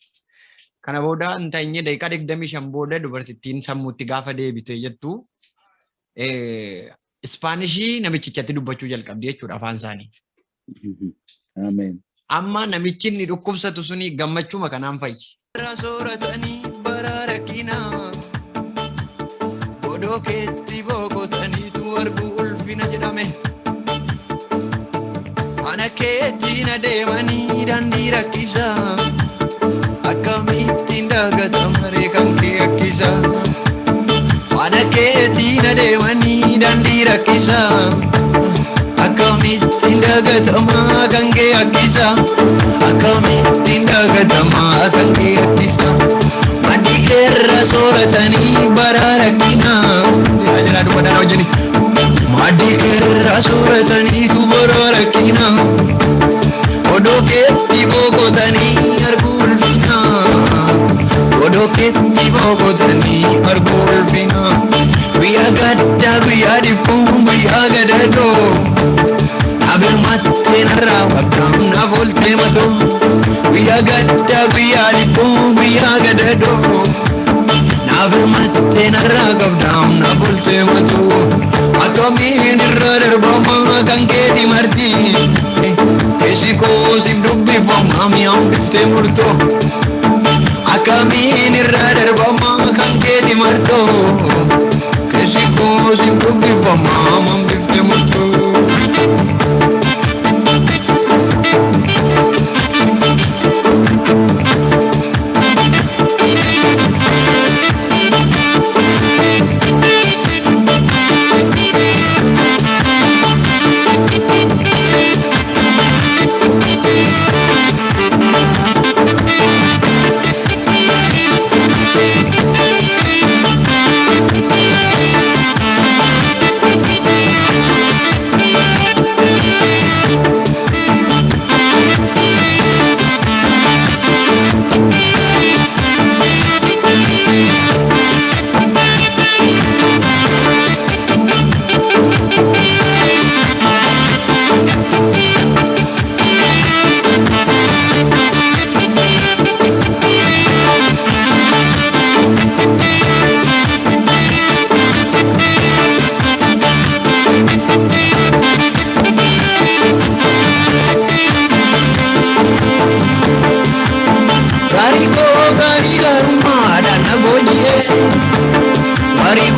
Kana booda hin teenye, daqiiqaa 25 booda dubartittiin sammuutti gaafa deebite jettu Ispaanishii namichichatti dubbachuu jalqabdi jechuudha afaan isaanii. Ameen. Amma namichi inni dhukkubsatu suni gammachuma kanaan fayyi. Irraa sooratanii bara rakkinaa godoo keetti boqotaniitu argu ulfina jedhame. Faana keetiin adeemanii daandii rakkisaa akkamittiin dagatama ree kan kee akkisaa. Faana keetiin adeemanii daandii rakkisaa akkamittiin dagatama kan kee akkisaa. Akkamittiin dagatama kan kee akkisaa. Maaddii keerra sooratanii bara rakkinaa. Jira jira dubbadhaan hojjeni. Maaddii keerra soorataniitu bara rakkinaa. Odoo keetti boqotanii arguu ulfina. Odoo keetti boqotanii arguu ulfina. Guyyaa gaddaa, guyyaa dhiphuu, guyyaa gadadoo. Abirmattee narraa qabdaa naaf ooltee matoo. Guyyaa gaddaa, guyyaa dhiphuu, guyyaa gadadoo. Naabirmattee narraa qabdaa naaf ooltee matoo. Akkamiin irra darbama kan keeti marti. Keessi koo siif dubbifama mi'aan biftee murtoo. Akkamiin irra darbama kan keeti martoo. Keessi koo siif dubbifama mi'aan biftee murtoo.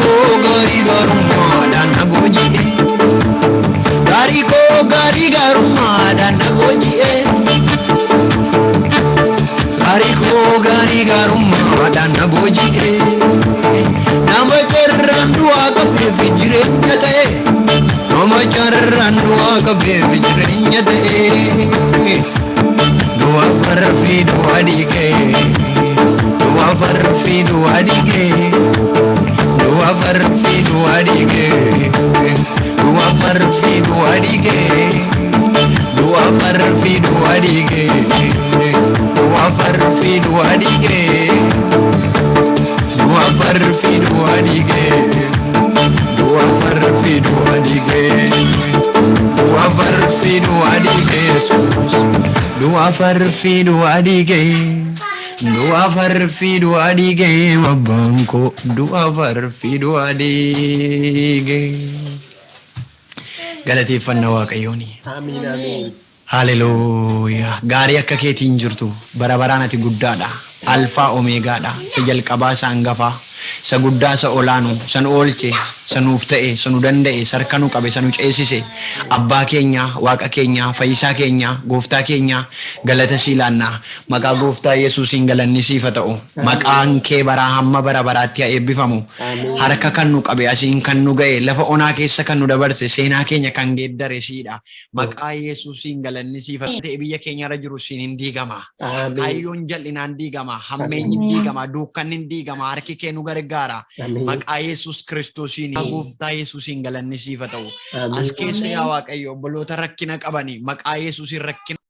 koo gaarii gaarummaadhaan na booji'e. Gaarii koo gaarii gaarummaadhaan na booji'e. Gaarii koo gaarii gaarummaadhaan na booji'e. Nama carraan du'aa qabeef jireenya ta'e. Nama carraan du'aa qabeef jireenya ta'e. Du'a farfii du'a dhiigee. Du'a farfii du'a dhiigee. Du'a farfii du'a dhiigee. Du'a farfii du'a dhiigee. Du'a farfii du'a dhiigee. Du'a farfii du'a dhiigee. Du'a farfii du'a dhiigee. Du'a farfii du'a dhiigee. Du'a farfii du'a dhiigee Yesuus. Du'a farfii du'a dhiigee. Du'a farfii du'a dhiigee abbaan koo. Du'a farfii du'a dhiigee. Galateeffannaa Waaqayyooni. Amiin amiin. Haleluuyaa. Gaarii akka keetiin jirtu bara baraan ati guddaadha. Alfaa Omeegaadha. Isa jalqabaa, isa hangafaa. Isa guddaa, isa olaanu, isa nu oolche, isa nuuf ta'e, isa nu danda'e, isa harka nu qabe, isa nu ceesise. Abbaa keenya, Waaqa keenya, Fayyisaa keenya, Gooftaa keenya, galata sii laannaa. Maqaa Gooftaa Yesuusiin galanni siif haa ta'u. Maqaan kee baraa hamma bara baraatti haa eebbifamu. Harka kan nu qabe, asiin kan nu ga'e, lafa onaa keessa kan nu dabarse, seenaa keenya kan geeddare siidha. Maqaa Yesuusiin galanni siif haa ta'e. Biyya keenya irra jiru siin hin diigama. Amiin. Hayyoon jal'inaan diigama, hammeenyi hin diigama, dukkanni hin diigama, harki kee nu gargaara. Amiin. Maqaa Yesuus Kiristoosiin, Gooftaa Yesuusiin galanni siif haa ta'u. As Amiin. keessa yaa Waaqayyo obboloota rakkina qabani, maqaa Yesuusiin rakkina